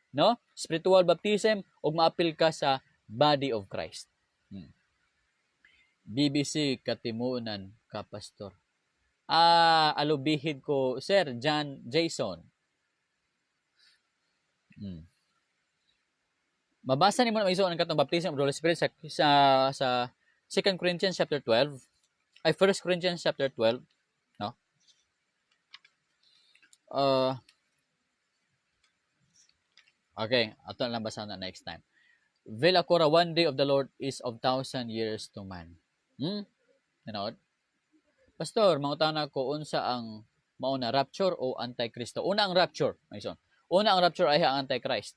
no? Spiritual baptism, ug maapil ka sa body of Christ. BBC Katimunan ka, Pastor. Ah, alubihid ko, Sir John Jason. Mabasa nimo na maiso ang katong baptism of the Holy Spirit sa 2 Corinthians chapter 12, ay 1 Corinthians chapter 12, no? Okay, ato lang basa na next time. Villacora, one day of the Lord is of thousand years to man. Nanood? Pastor, mangutana ko, unsa ang mauna, rapture o antikristo? Una ang rapture, maison. Una ang rapture ay ang Antichrist.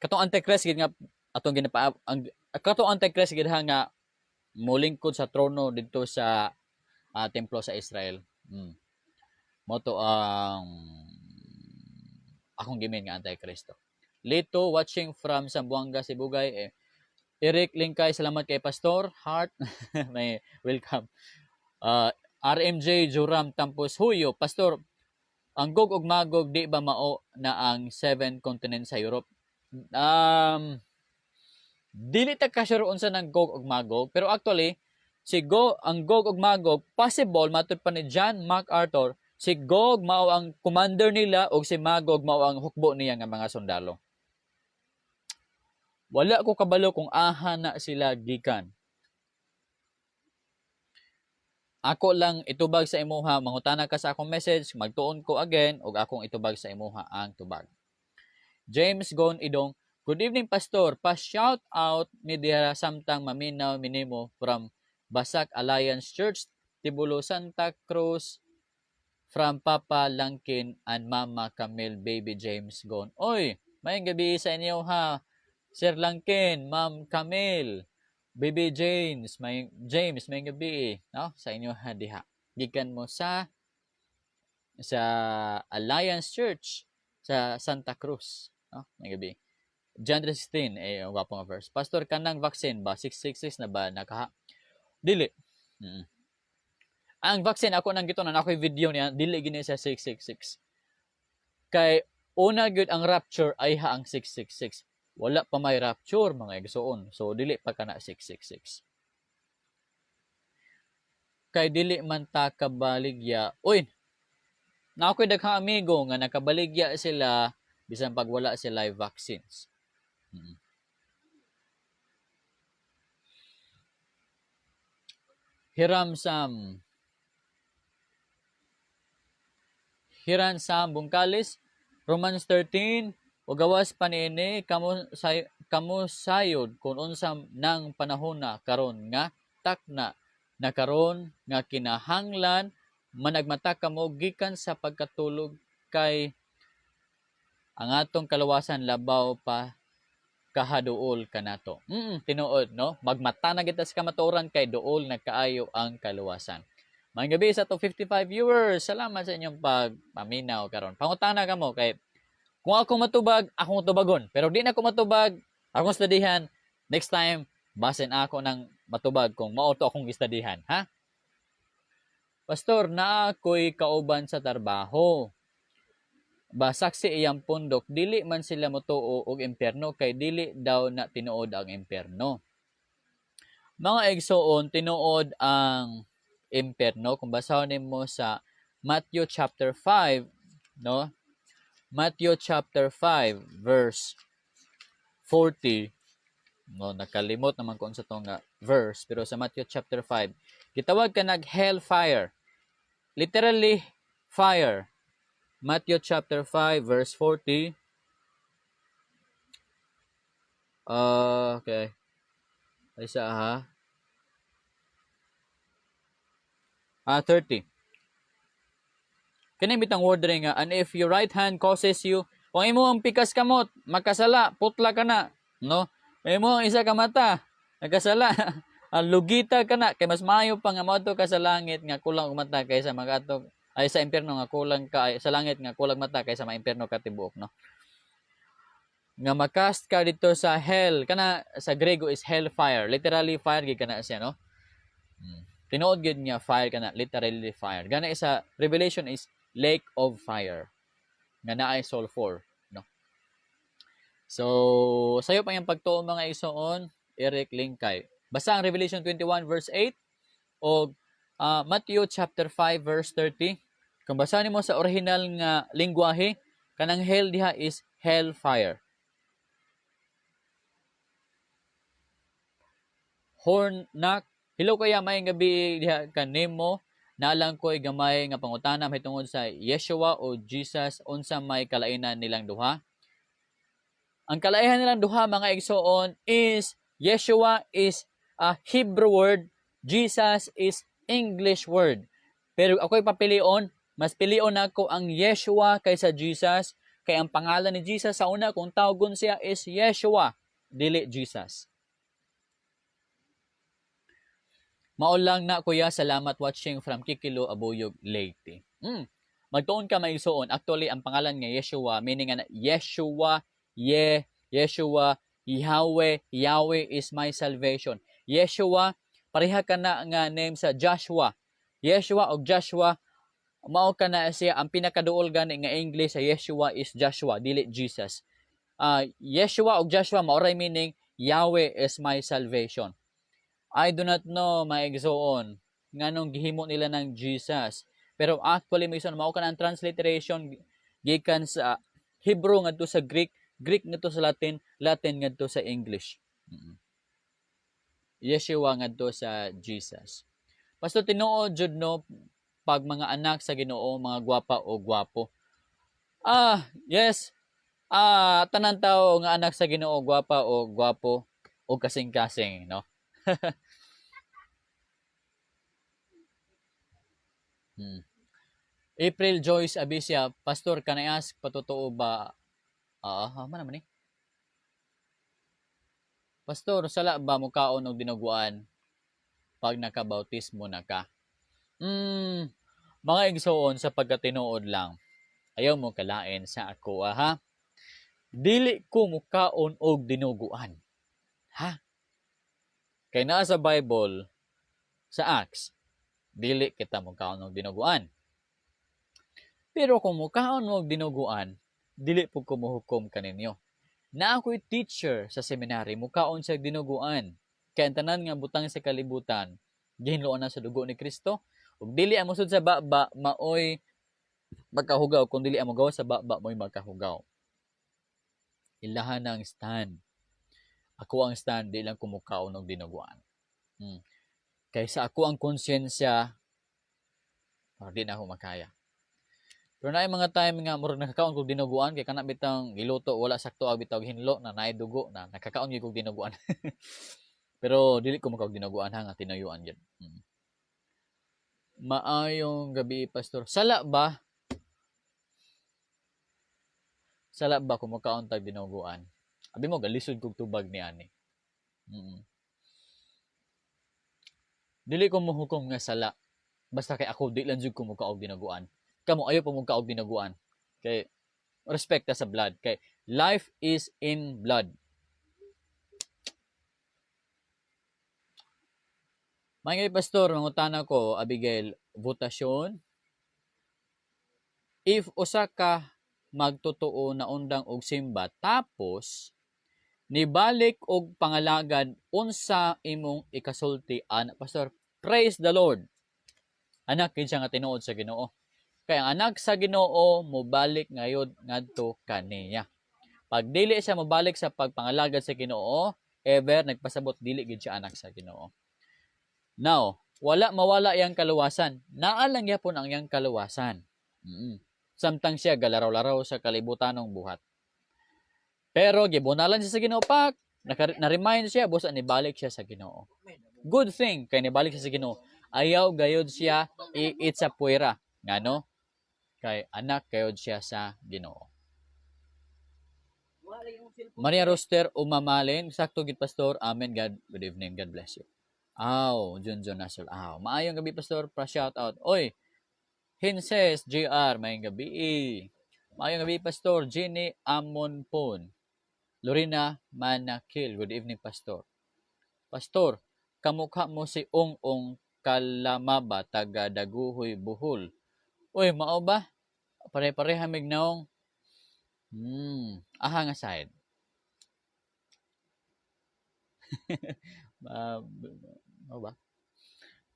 Katong Antichrist gid nga atong ginapa ang katong Antichrist gid nga molingkod sa trono didto sa templo sa Israel. Mao to ang akong gi-mean nga Antikristo. Lito, watching from Zamboanga, Sibugay. Eh, Eric Lingkay, salamat kay Pastor. Heart, may welcome. RMJ Juram Tampos Huyo, Pastor, ang Gog ug Magog di ba mao na ang seven continents sa Europe? Dili ta ka sure unsa nang Gog ug Magog, pero actually si Go ang Gog ug Magog, possible matud pa ni John MacArthur, si Gog mao ang commander nila ug si Magog mao ang hukbo niya nga mga sundalo. Wala ko kabalo kung aha na sila gikan. Ako lang itubag sa imuha, mangutana ka sa akong message, magtuon ko again ug akong itubag sa imuha ang tubag. James Gon Idong, good evening, Pastor. Pa shout out mi dira samtang maminaw minimo from Basak Alliance Church, Tibulo, Santa Cruz, from Papa Langkin and Mama Camille, Baby James Gon. Oy, maayong gabi sa inyo ha. Sir Langkin, Ma'am Camille, Baby James, may James, maayong gabi, no? Sa inyo ha diha. Gikan mo sa Alliance Church sa Santa Cruz, no? Maayong gabi. John 3:16, eh, ang gwapo nga verse. Pastor, kanang vaccine ba 666 na ba nakaha? Dili. Ang vaccine ako nang gitunan ako'y video niya, dili gini sa 666. Kay una gyud ang rapture ay ha ang 666. Wala pa may rapture, mga igsoon. So dili pa kana 666. Kay dili man ta kabaligya. Uy, na ako'y daghang amigo nga nakabaligya sila bisan pag wala sila vaccines. Hiram Sam Hiran Sam Bungkalis, Romans 13, o gawas pa niini kamo say, kamo sayod kung unsa nang panahona karon nga takna na karon nga kinahanglan managmata kamo gikan sa pagkatulog kay ang atong kaluwasan labaw pa kahaduol kanato. Tinuod, no? Magmata na kita sa kamatuoran kay duol na kaayo ang kaluwasan. Maayong gabi sa to 55 viewers. Salamat sa inyong pagpaminaw karon. Pangutana kamo kay kung ako matubag, akong tubagon. Pero di na ako matubag, akong studyhan. Next time, basin ako ng matubag kung mao to akong gistudyhan, ha? Pastor, naa ko'y kauban sa trabaho. Ba saksi iyang pundok, dili man sila motuo og impyerno kay dili daw na tinuod ang impyerno. Mga igsoon, tinuod ang impyerno. Kung basahon nimo sa Matthew chapter 5, no? Matthew chapter 5 verse 40, no, nakalimot naman ko unsa to nga verse, pero sa Matthew chapter 5 gitawag ka nag hellfire, literally fire. Matthew chapter 5 verse 40. Okay, ay sa ha 30. Kani bitang word rin nga, "And if your right hand causes you," kung imo ang pikas kamot makasala, putla ka na, no? Imo ang isa ka mata nagkasala, ang lugita ka na, kay mas maayo pa nga moadto ka sa langit nga kulang og mata kaysa magadto ay sa impyerno nga kulang ka, ay, sa langit nga kulang mata kaysa maimpyerno ka tibuok, no? Nga makast ka dito sa hell, kana sa Grego is hellfire, literally fire gid kana siya, no? Tinuod gid nga fire kana, literally fire. Gana sa Revelation is lake of fire nga naay sulfur, no? So sayo pa yung pagtuo, mga igsoon. Eric Linkay. Basta ang Revelation 21 verse 8 o Matthew chapter 5 verse 30. Kung basa nimo sa original nga lingwahe, kanang hell diha is hellfire. Horn knock. Hello kaya, may gabi diha kanimo. Nalang ko'y gamay nga pangutana mahitungod sa Yeshua o Jesus, unsa may kalainan nilang duha? Ang kalaihan nilang duha, mga igsoon, is Yeshua is a Hebrew word, Jesus is English word. Pero ako'y papilion, mas pilion nako ang Yeshua kaysa Jesus, kay ang pangalan ni Jesus sa una kung tawgon siya is Yeshua, dili Jesus. Mao lang na, kuya, salamat, watching from Kikilo, Abuyog, Leyte. Magtuon ka, maigsuon. Actually, ang pangalan nga Yeshua, meaning nga Yeshua, Yeshua, Yahweh, Yahweh is my salvation. Yeshua, pareha ka na nga name sa Joshua. Yeshua o Joshua, mao ka na siya, ang pinakaduol gani nga English sa Yeshua is Joshua, dili Jesus. Yeshua o Joshua, mao ray meaning Yahweh is my salvation. I do not know, mga igsoon, nganong gihimo nila ng Jesus. Pero actually, may igsoon, mao ka ang transliteration gikan sa Hebrew ngadto sa Greek, Greek ngadto sa Latin, Latin ngadto sa English. Yeshua ngadto sa Jesus. Pastor, tinuod jud no, pag mga anak sa Ginoo, mga gwapa o gwapo? Ah, yes. Ah, tanan tao nga anak sa Ginoo, gwapa o gwapo o kasing-kasing, no? April Joyce Abisia, "Pastor, can I ask, patotoo ba?" Ah, man naman eh. "Pastor, sala ba mukaon og dinuguan pag nakabautismo na ka?" Mga igsoon, sa pagkatinuod lang, ayaw mo kalain sa ako, ah, ha? Dili ko mukaon og dinuguan. Ha? Kay naa sa Bible, sa Acts, dili kita mukaon og dinuguan. Pero kung mukaon og dinuguan, dili pud ko mohukom kaninyo. Na ako'y teacher sa seminary, mukaon siya dinuguan. Kay ang tanan nga butang sa kalibutan, gihinloan na sa dugo ni Kristo. Ug dili ang musod sa baba maoy magkahugaw, kung dili ang mogawas sa baba mo'y magkahugaw. Ilahan ang stand. Ako ang stand, di lang ko mukaon og dinuguan. Kay sa ako ang konsyensya, di na ako makaya. Pero naay mga time nga murag nakakaon kog dinuguan kay kana bitang giluto wala sakto ang bitaw hinlo na naay dugo na, nakakaon gyud kog dinuguan. Pero dili ko makaog dinuguan ha nga tinuyuan gyud. Maayong gabi, Pastor. Sala ba? Sala ba kung mukaon tag dinuguan? Abi mo galisod kog tubag ni ani. Dili ko mohukom nga sala. Basta kay ako, di lang jud ko mukaog dinuguan. Kamo, ayo pa mukaog dinuguan. Kay respect ta sa blood. Kay life is in blood. Mga pastor, mangutana ko, Abigail Votasyon. If usa ka magtotoo na undang og simba tapos nibalik og pangalagad, unsa imong ikasulti ana, Pastor? Praise the Lord. Anak gid siya nga tinuod sa Ginoo. Kay ang anak sa Ginoo mobalik ngayon ngadto kaniya. Pag dili siya mobalik sa pagpangalagad sa Ginoo, ever nagpasabot dili gid siya anak sa Ginoo. Now, wala mawala yang kaluwasan. Naa lang gyapon ang iyang kaluwasan. Samtang siya galaraw-laraw sa kalibutanong buhat. Pero gibunalan siya sa Ginoo pak, na-remind siya busa nibalik siya sa Ginoo. Good thing kay nibalik siya sa Ginoo. Ayaw gayod siya iit sa puwera. Ngano? Kay anak gayod siya sa Ginoo. Maria Roster Umamalin, "Sakto gid, Pastor. Amen. God, good evening. God bless you." Aw, Junjun Nasol. Aw, maayong gabi, Pastor, pa shout out. Oy, Hinses JR, maayong gabi. Maayong gabi, Pastor Jenny Amonpon. Lorena Manakil, good evening, Pastor. Pastor, kamukha mo si Ong Ong Kalamaba, taga Daguhoy, Bohol. Uy, mao ba? Pare-pareha mig naong. Aha nga side. Mao ba?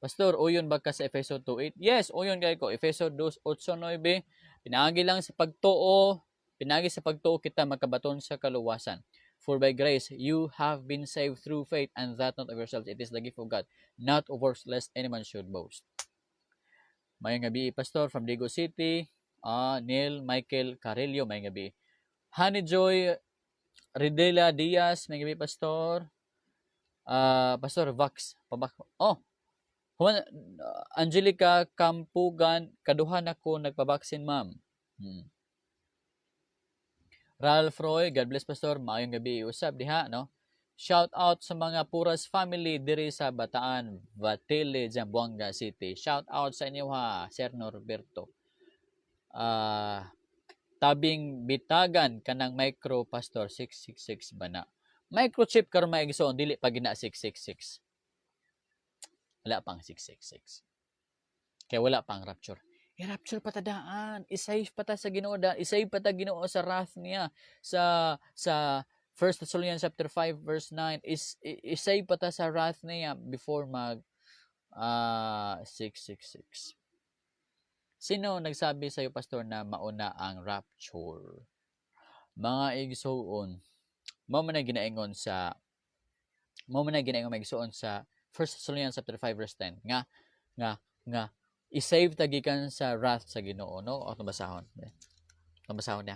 Pastor, uyon ba ka sa Efeso 2:8? Yes, uyon kay ko. Efeso 2:8-9. Pinaagi lang sa pagtuo, pinaagi sa pagtuo kita makabaton sa kaluwasan. For by grace you have been saved through faith, and that not of yourselves, it is the gift of God, not of works, lest any man should boast. Maayong gabi, Pastor, from Digos City. Neil Michael Carillo, maayong gabi. Honey Joy Ridela Diaz, maayong gabi, Pastor. Pastor Vax, pabak. Oh, Juan, Angelica Campugan, kaduha na ko nagpabaksin, ma'am. Ralph Roy, God bless, Pastor, maayong gabi usab diha, no? Shout out sa mga Puras family diri sa Bataan, Vatile, Zamboanga City. Shout out sa inyo ha, Sir Norberto. Tabing bitagan kanang micro, Pastor, 666 ba na? Microchip karon, mga igsoon, dili pa gina 666. Wala pang 666. Kaya wala pang rapture. I-rapture pa ta daan. I-save pa ta sa Ginoo daan. I-save pa ta Ginoo sa wrath niya. Sa 1 Thessalonians chapter 5 verse 9 is i-save pa ta sa wrath niya before mag 666. Sino nagsabi sa iyo, Pastor, na mauna ang rapture? Mga igsoon, mao man na ginaingon, mga igsoon, sa 1 Thessalonians chapter 5 verse 10 nga i-save ta gikan sa wrath sa Ginoo, no? O basahon. Basahon niya.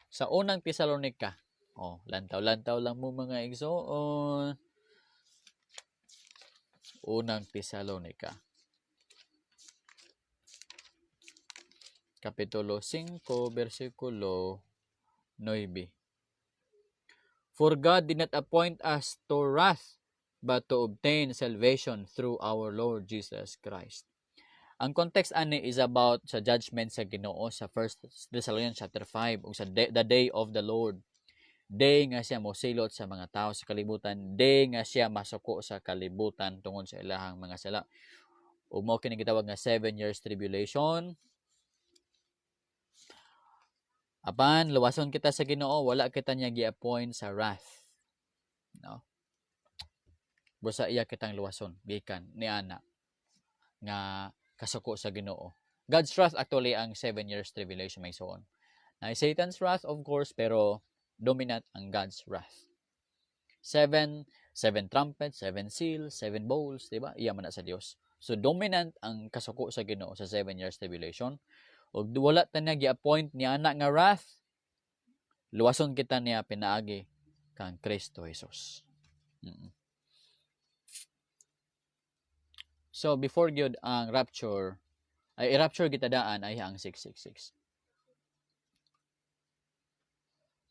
Sa Unang Tesalonika. Oh, lantaw-lantaw lang mo, mga igsoon. Unang Tesalonika. Kapitulo 5, versikulo 9. For God did not appoint us to wrath, but to obtain salvation through our Lord Jesus Christ. Ang context ani is about sa judgment sa Ginoo sa 1 Thessalonians chapter 5 ug sa the day of the Lord. Day nga siya mosilot sa mga tao sa kalibutan, day nga siya masuko sa kalibutan tungod sa ilahang mga sala. Ug mao kini gitawag nga 7 years tribulation. Apan luwason kita sa Ginoo, wala kita niya gi-appoint sa wrath. No? Busa iya kitang luwason gikan ni ana nga kasuko sa Ginoo. God's wrath actually ang 7 years tribulation, may soon. Na Satan's wrath, of course, pero dominant ang God's wrath. Seven, seven trumpets, seven seals, seven bowls, di ba? Iya man na sa Dios. So dominant ang kasuko sa Ginoo sa 7 years tribulation. Ug wala ta niya gi-appoint ni ana nga wrath. Luwason kita niya pinaagi kang Kristo Jesus. So before gyud ang rapture ay i-rapture kita daan ay ang 666.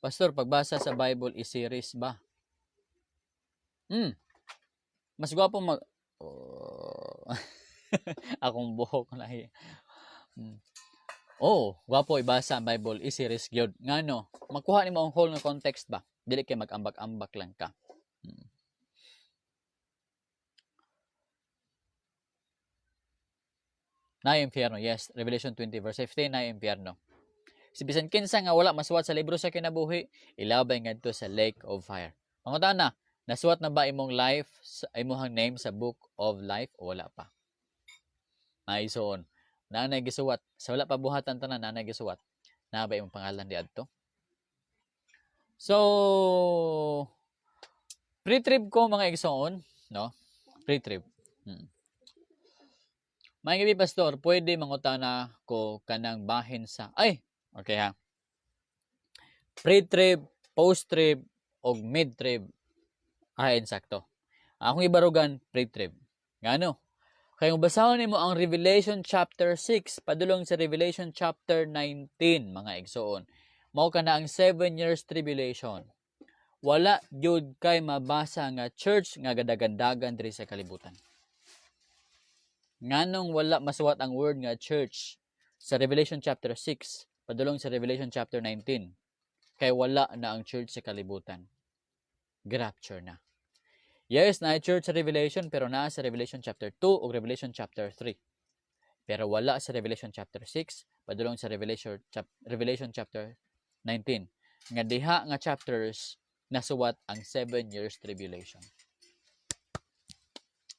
Pastor, pagbasa sa Bible is series ba? Mas gwapo mag oh. Akong buhok na. Oh, gwapo ibasa ang Bible is series gyud. Ngano? Makuha nimo ang whole nga context ba? Dili kay mag-ambak-ambak lang ka. Na impyerno, yes. Revelation 20 verse 15, na impyerno. Si bisan kinsa nga wala masuwat sa libro sa kinabuhi, ilabay ngadto sa lake of fire. Pangutana, nasuwat na ba imong life, sa imong name sa book of life o wala pa? Naisuon. Naa gisuwat. Sa wala pa buhatan tanan, naa gisuwat. Naa ba imong pangalan di adto? So, pre-trib ko, mga igsoon, no? Pre-trib. May gabi, Pastor, pwede mangutana ko kanang bahin sa ay, okay ha. Pre-trib, post-trib, og mid-trib ay insakto. Akong ibarugan pre-trib. Ngano? Kay kung basahon nimo ang Revelation chapter 6 padulong sa Revelation chapter 19, mga igsoon, mao kana ang 7 years tribulation. Wala gyud kay mabasa nga church nga gadagandagan diri sa kalibutan. Nganong wala masuwat ang word nga church Sa Revelation chapter 6, padulong sa Revelation chapter 19, kay wala na ang church sa kalibutan. Gi-rapture na. Yes, naa church sa Revelation, pero naa sa Revelation chapter 2 o Revelation chapter 3. Pero wala sa Revelation chapter 6, padulong sa Revelation chapter 19. Nga diha nga chapters nasuwat ang 7 years tribulation.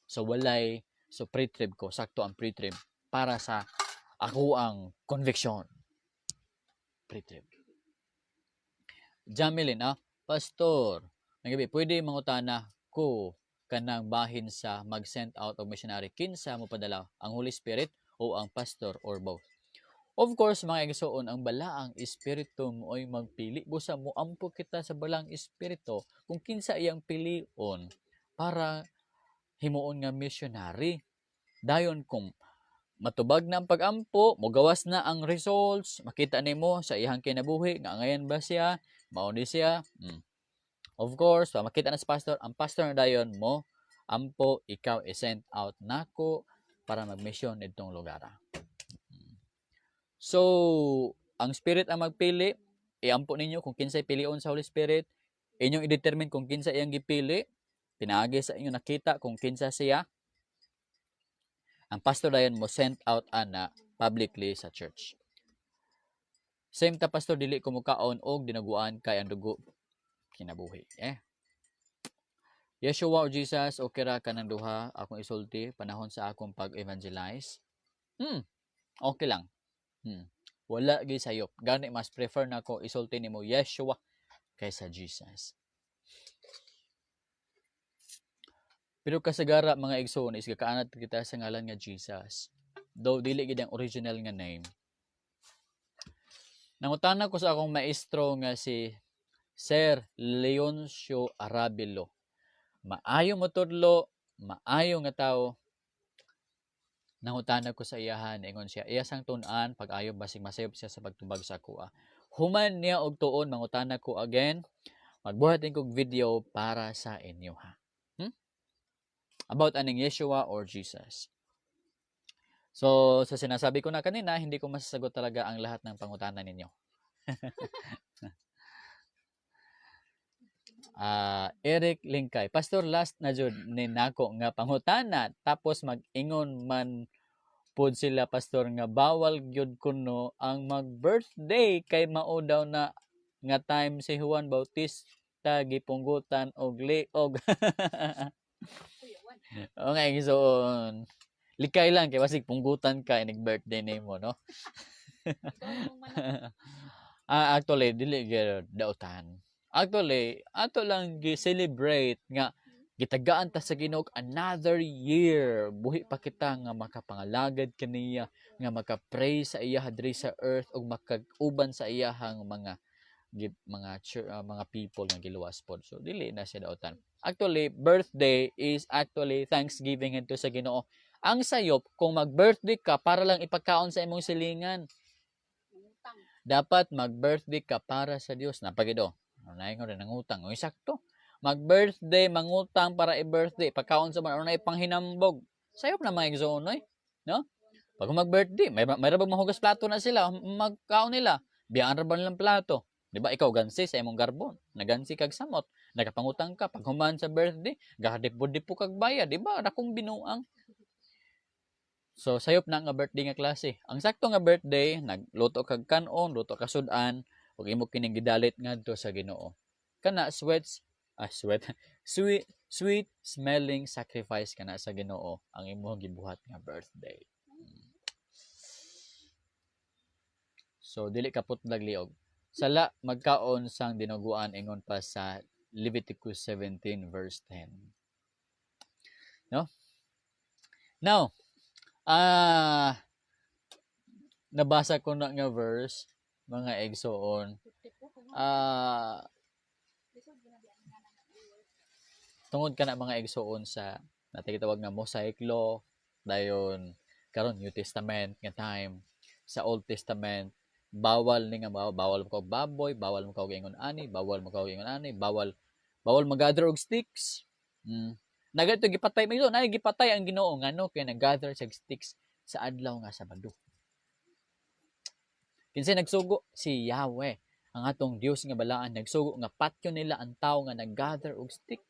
So walay, so pre-trib ko, sakto ang pre-trib para sa ako ang conviction. Pre-trib. Jamilin, pastor, nagabi, pwede mangutana ko kanang bahin sa mag-send out og missionary, kinsa mo padala, ang Holy Spirit o ang pastor or both? Of course, mga igsoon, ang Balaang Espiritu mo ay magpili. Busa mo ampo kita sa Balaang Espiritu kung kinsa iyang pilion para himuon nga missionary. Dayon kung matubag na ang pag-ampo, mogawas na ang results, makita nimo sa iyang kinabuhi nga angayan ba siya, mao ni siya. Of course, pa makita na sa pastor, ang pastor na dayon mo ampo, ikaw i-send out nako para mag-mission nidtong lugar. So, ang Spirit ang magpili, iampo ninyo kung kinsay pilion sa Holy Spirit, inyong i-determine kung kinsa iyang gipili, pinaagi sa inyo nakita kung kinsa siya. Ang pastor dayon mo send out ana publicly sa church. Same ta, pastor, dili ko mukaon og dinuguan kay ang dugo kinabuhi. Eh. Yeshua o Jesus, okay ra kanang duha akong isulti panahon sa akong pag-evangelize. Okay lang. Wala gyud sayop. Gani mas prefer nako isulti nimo Yeshua kaysa Jesus. Pero kasagara, mga igsoon, is gakaanad kita sa ngalan nga Jesus. Though dili gid ang original nga name. Nangutana ko sa akong maestro nga si Sir Leoncio Arabilo. Maayo motudlo, maayo nga tao. Nangutana ko sa iyahan, ingon siya, iya sang tun-an, pag ayo basig masayop siya sa pagtubag sa akoa. Human niya og tuon, mangutana ko again, magbuhat din kog video para sa inyo ha. About aning Yeshua or Jesus. So, sa sinasabi ko na kanina, hindi ko masasagot talaga ang lahat ng pangutana ninyo. Eric Lingkay, "Pastor, last na jud ni nako nga pangutana, tapos mag-ingon man pod sila, pastor, nga bawal gyud kuno ang mag-birthday kay mao daw na nga time si Juan Bautista gipunggutan og liog." Kuyawan. O nga igsoon. Likay lang kay basig punggutan ka inig birthday nimo, no? Ikaw mong manok. Actually dili gyud dautan. Actually, ato lang gi-celebrate nga gitagaan ta sa Ginoo another year. Buhi pa kita nga makapangalagad kaniya, nga maka-pray sa iya diri sa earth ug makag-uban sa iyahang mga people nga giluwas pod. So dili na siya dautan. Actually, birthday is actually thanksgiving into sa Ginoo. Ang sayop kung mag-birthday ka para lang ipakaon sa imong silingan. Mangutang. Dapat mag-birthday ka para sa Dios. Napagido. Ano rin nangutang. Uy, sakto. Mag-birthday, mangutang para i-birthday. Pagkaon sa mga, ano na ipanghinambog. Sayop na mga igsoon, oy. No? Pag mag-birthday, may rabag mahugas plato na sila, magkaon nila. Biyaan ra ba nilang plato? Di ba? Ikaw gansi sa imong garbon. Nagansi kag samot. Nakapangutang ka. Pag human sa birthday, gakadipo-dipo kag bayad. Di ba? Dakong binuang. So, sayop na nga birthday nga klase. Ang sakto nga birthday, nagluto kag kanon, luto ka sudan, ug imo kining gidalit ngadto sa Ginoo. Kana sweat, sweet sweet smelling sacrifice kana sa Ginoo ang imong gibuhat nga birthday. So dili ka putlag liog. Sala magkaon sang dinuguan ingon pa sa Leviticus 17 verse 10. No? Now, nabasa ko na nga verse, mga igsoon. Tungod ka na, mga igsoon, sa natin gitawag nga Mosaic Law, dayon karon New Testament nga time. Sa Old Testament, bawal ni nga bawal mo kog baboy, bawal mo kog ingon ani, bawal mo kog ingon ani, bawal bawal mag-gather og sticks. Nagadto gipatay mo na gipatay ang Ginoo ngano kay nag-gather sa sticks sa adlaw nga Sabado. Kinsay nagsugo? Si Yahweh, ang atong Dios nga balaan, nagsugo nga patyon nila ang tawo nga nag-gather og stick.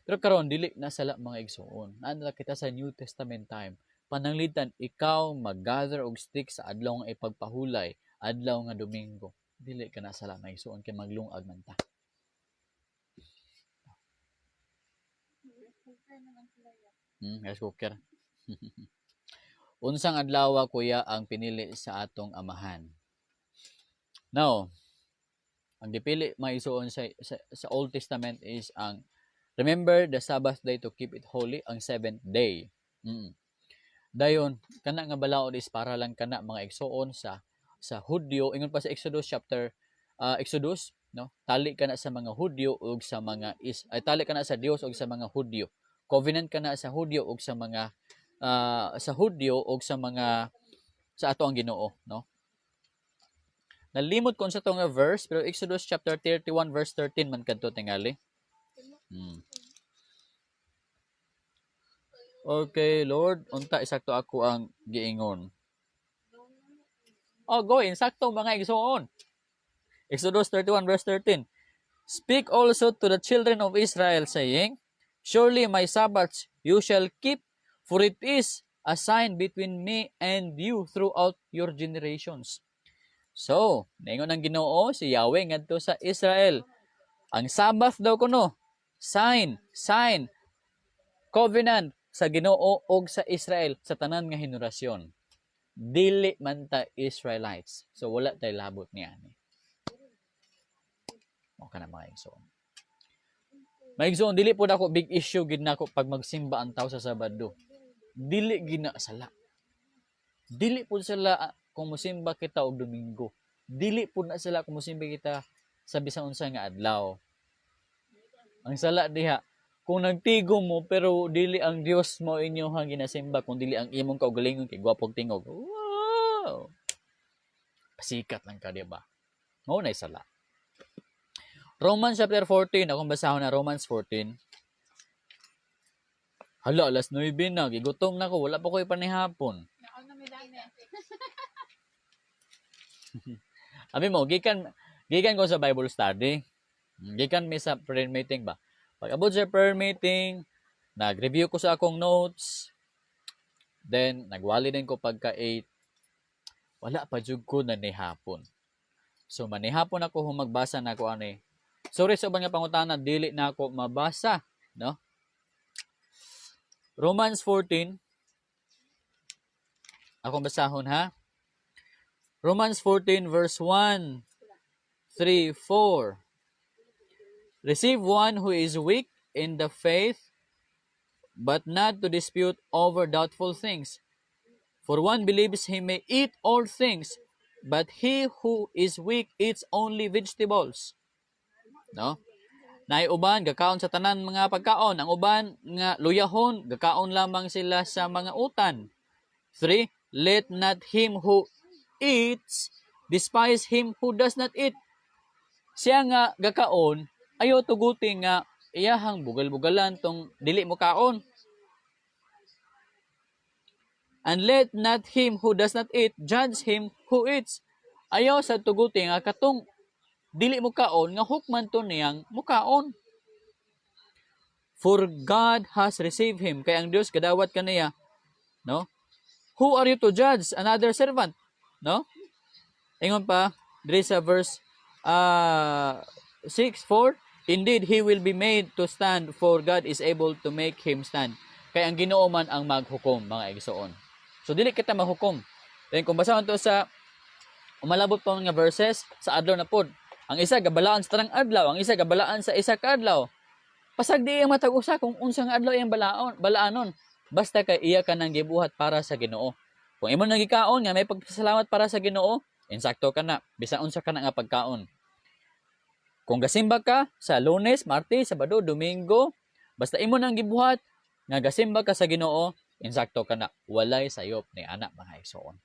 Pero karon dili na sala, mga igsuon. Naa na kita sa New Testament time. Pananglitan ikaw mag-gather og stick sa adlaw nga ipagpahulay, adlaw nga Domingo, dili ka na sala, mga igsuon, kay maglungag man ta. Rice cooker naman sila yan. Rice cooker. Unsang adlaw, kuya, ang pinili sa atong amahan? Now, ang gipili, mga igsuon, sa Old Testament is ang "Remember the Sabbath day to keep it holy," ang seventh day. Dayon, kana nga balaod is para lang kana, mga igsuon, sa Hudyo. Ingon pa sa Exodus chapter Exodus, no? Tali kana sa mga Hudyo ug sa mga is ay tali kana sa Dios ug sa mga Hudyo. Covenant kana sa Hudyo ug sa mga sa Hudyo ug sa mga sa ato ang Ginoo, no? Nalimot ko unsa to nga verse, pero Exodus chapter 31 verse 13 man kadto tingali. Okay, Lord, unta isakto ako ang giingon. Oh, go, insakto, mga igsoon. Exodus 31 verse 13. "Speak also to the children of Israel, saying, 'Surely my Sabbaths you shall keep, for it is a sign between me and you throughout your generations.'" So, ningon ang Ginoo si Yahweh ngadto sa Israel. Ang Sabbath daw kuno, sign, sign, covenant sa Ginoo og sa Israel sa tanan nga henerasyon. Dili man ta Israelites. So wala tay labot niya ani. Okay na, mga igsoon. Mga igsoon, dili po nako big issue gid nako pag magsimba ang tao sa Sabado. Dili gina sala. Dili po sala kung mosimba kita og Domingo. Dili po na sala kung mosimba kita sa bisan unsa nga adlaw. Ang sala diha, kung nagtigo mo pero dili ang Dios mo inyo ang ginasimba kung dili ang imong kaugalingon kay gwapog tingog. Wow! Pasikat lang ka, di ba? Mao na sala. Romans chapter 14, akong basahon na Romans 14. Hala, alas 9 na, gigutom na ko, wala pa ko ipanihapon. Nakaw na may dami. Abi mo, gikan gikan ko sa Bible study. Gikan mi sa prayer meeting ba. Pag abot sa prayer meeting, nag-review ko sa akong notes. Then nagwali din ko pagka 8. Wala pa jud ko na nihapon. So manihapon ako kung magbasa na ako ani. Sorry sa uban nga pangutana, dili na ako mabasa, no? Romans 14. Akong basahon ha. Romans 14 verse 1, 3, 4. "Receive one who is weak in the faith, but not to dispute over doubtful things. For one believes he may eat all things, but he who is weak eats only vegetables." No? Naay uban gakaon sa tanan mga pagkaon, ang uban nga luyahon gakaon lamang sila sa mga utan. 3. "Let not him who eats despise him who does not eat." Siya nga gakaon, ayaw tuguti nga iyahang bugal-bugalan tong dili mo kaon. "And let not him who does not eat judge him who eats." Ayaw sa tuguti nga katong dili mo kaon nga hukman to niyang mukaon. "For God has received him." Kay ang Dios gadawat kaniya. No? "Who are you to judge another servant?" No? Ingon pa diri sa verse 6, 4, "Indeed, he will be made to stand, for God is able to make him stand." Kay ang Ginoo man ang maghukom, mga igsoon. So dili kita mahukom. Then kung basahon to sa umalabot pa mga verses sa adlaw na pod. Ang isa gabalaan sa tanang adlaw, ang isa gabalaan sa isa ka adlaw. Pasag di ang matag usa kung unsa nga adlaw iyang balaon, balaanon. Basta kay iya ka nang gibuhat para sa Ginoo. Kung imo nang gikaon nga may pagpasalamat para sa Ginoo, insakto ka na bisan unsa ka na nga pagkaon. Kung gasimba ka sa Lunes, Martes, Sabado, Domingo, basta imo nang gibuhat nga gasimba ka sa Ginoo, insakto ka na. Walay sayop ni ana, mga igsoon.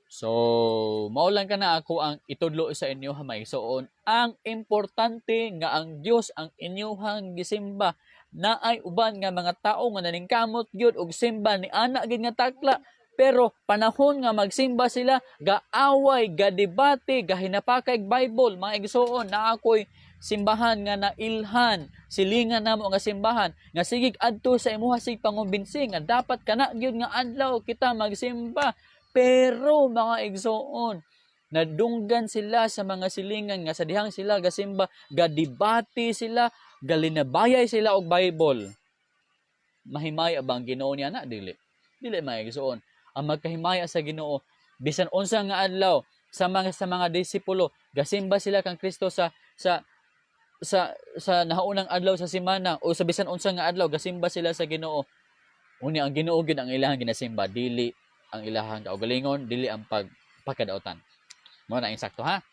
So, mao lang kana ako ang itudlo sa inyo ha, mga igsoon. Ang importante nga ang Dios ang inyuhang gisimba. Naay uban nga mga tao nga naningkamot gyud og simba ni ana gyud nga takla. Pero panahon nga magsimba sila, gaaway, gadebate, gahinapakay Bible, mga igsuon, naa ko'y simbahan nga nailhan, silingan namo nga simbahan, nga sigig adto sa imuha sig pangumbinsi nga dapat kana gyud nga adlaw kita magsimba. Pero mga igsuon, nadunggan sila sa mga silingan nga sa dihang sila gasimba, gadebate sila, galinabayay sila og Bible. Mahimaya ba ang Ginoo niya na? Dili. Dili, mga igsuon. Ang magkahimaya sa Ginoo bisan unsa nga adlaw, sa mga disipulo, gasimba sila kang Kristo sa nahaunang adlaw sa semana o sa bisan unsa nga adlaw, gasimba sila sa Ginoo. Unya ang Ginoo gyud ang ilahang ginasimba, dili ang ilahang kaugalingon, dili ang pagkadaotan. Mao na insakto ha.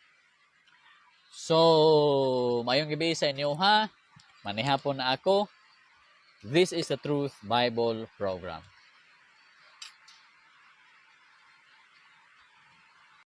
So, maayong gabi sa inyo ha. Manihapon na ako. This is the Truth Bible Program.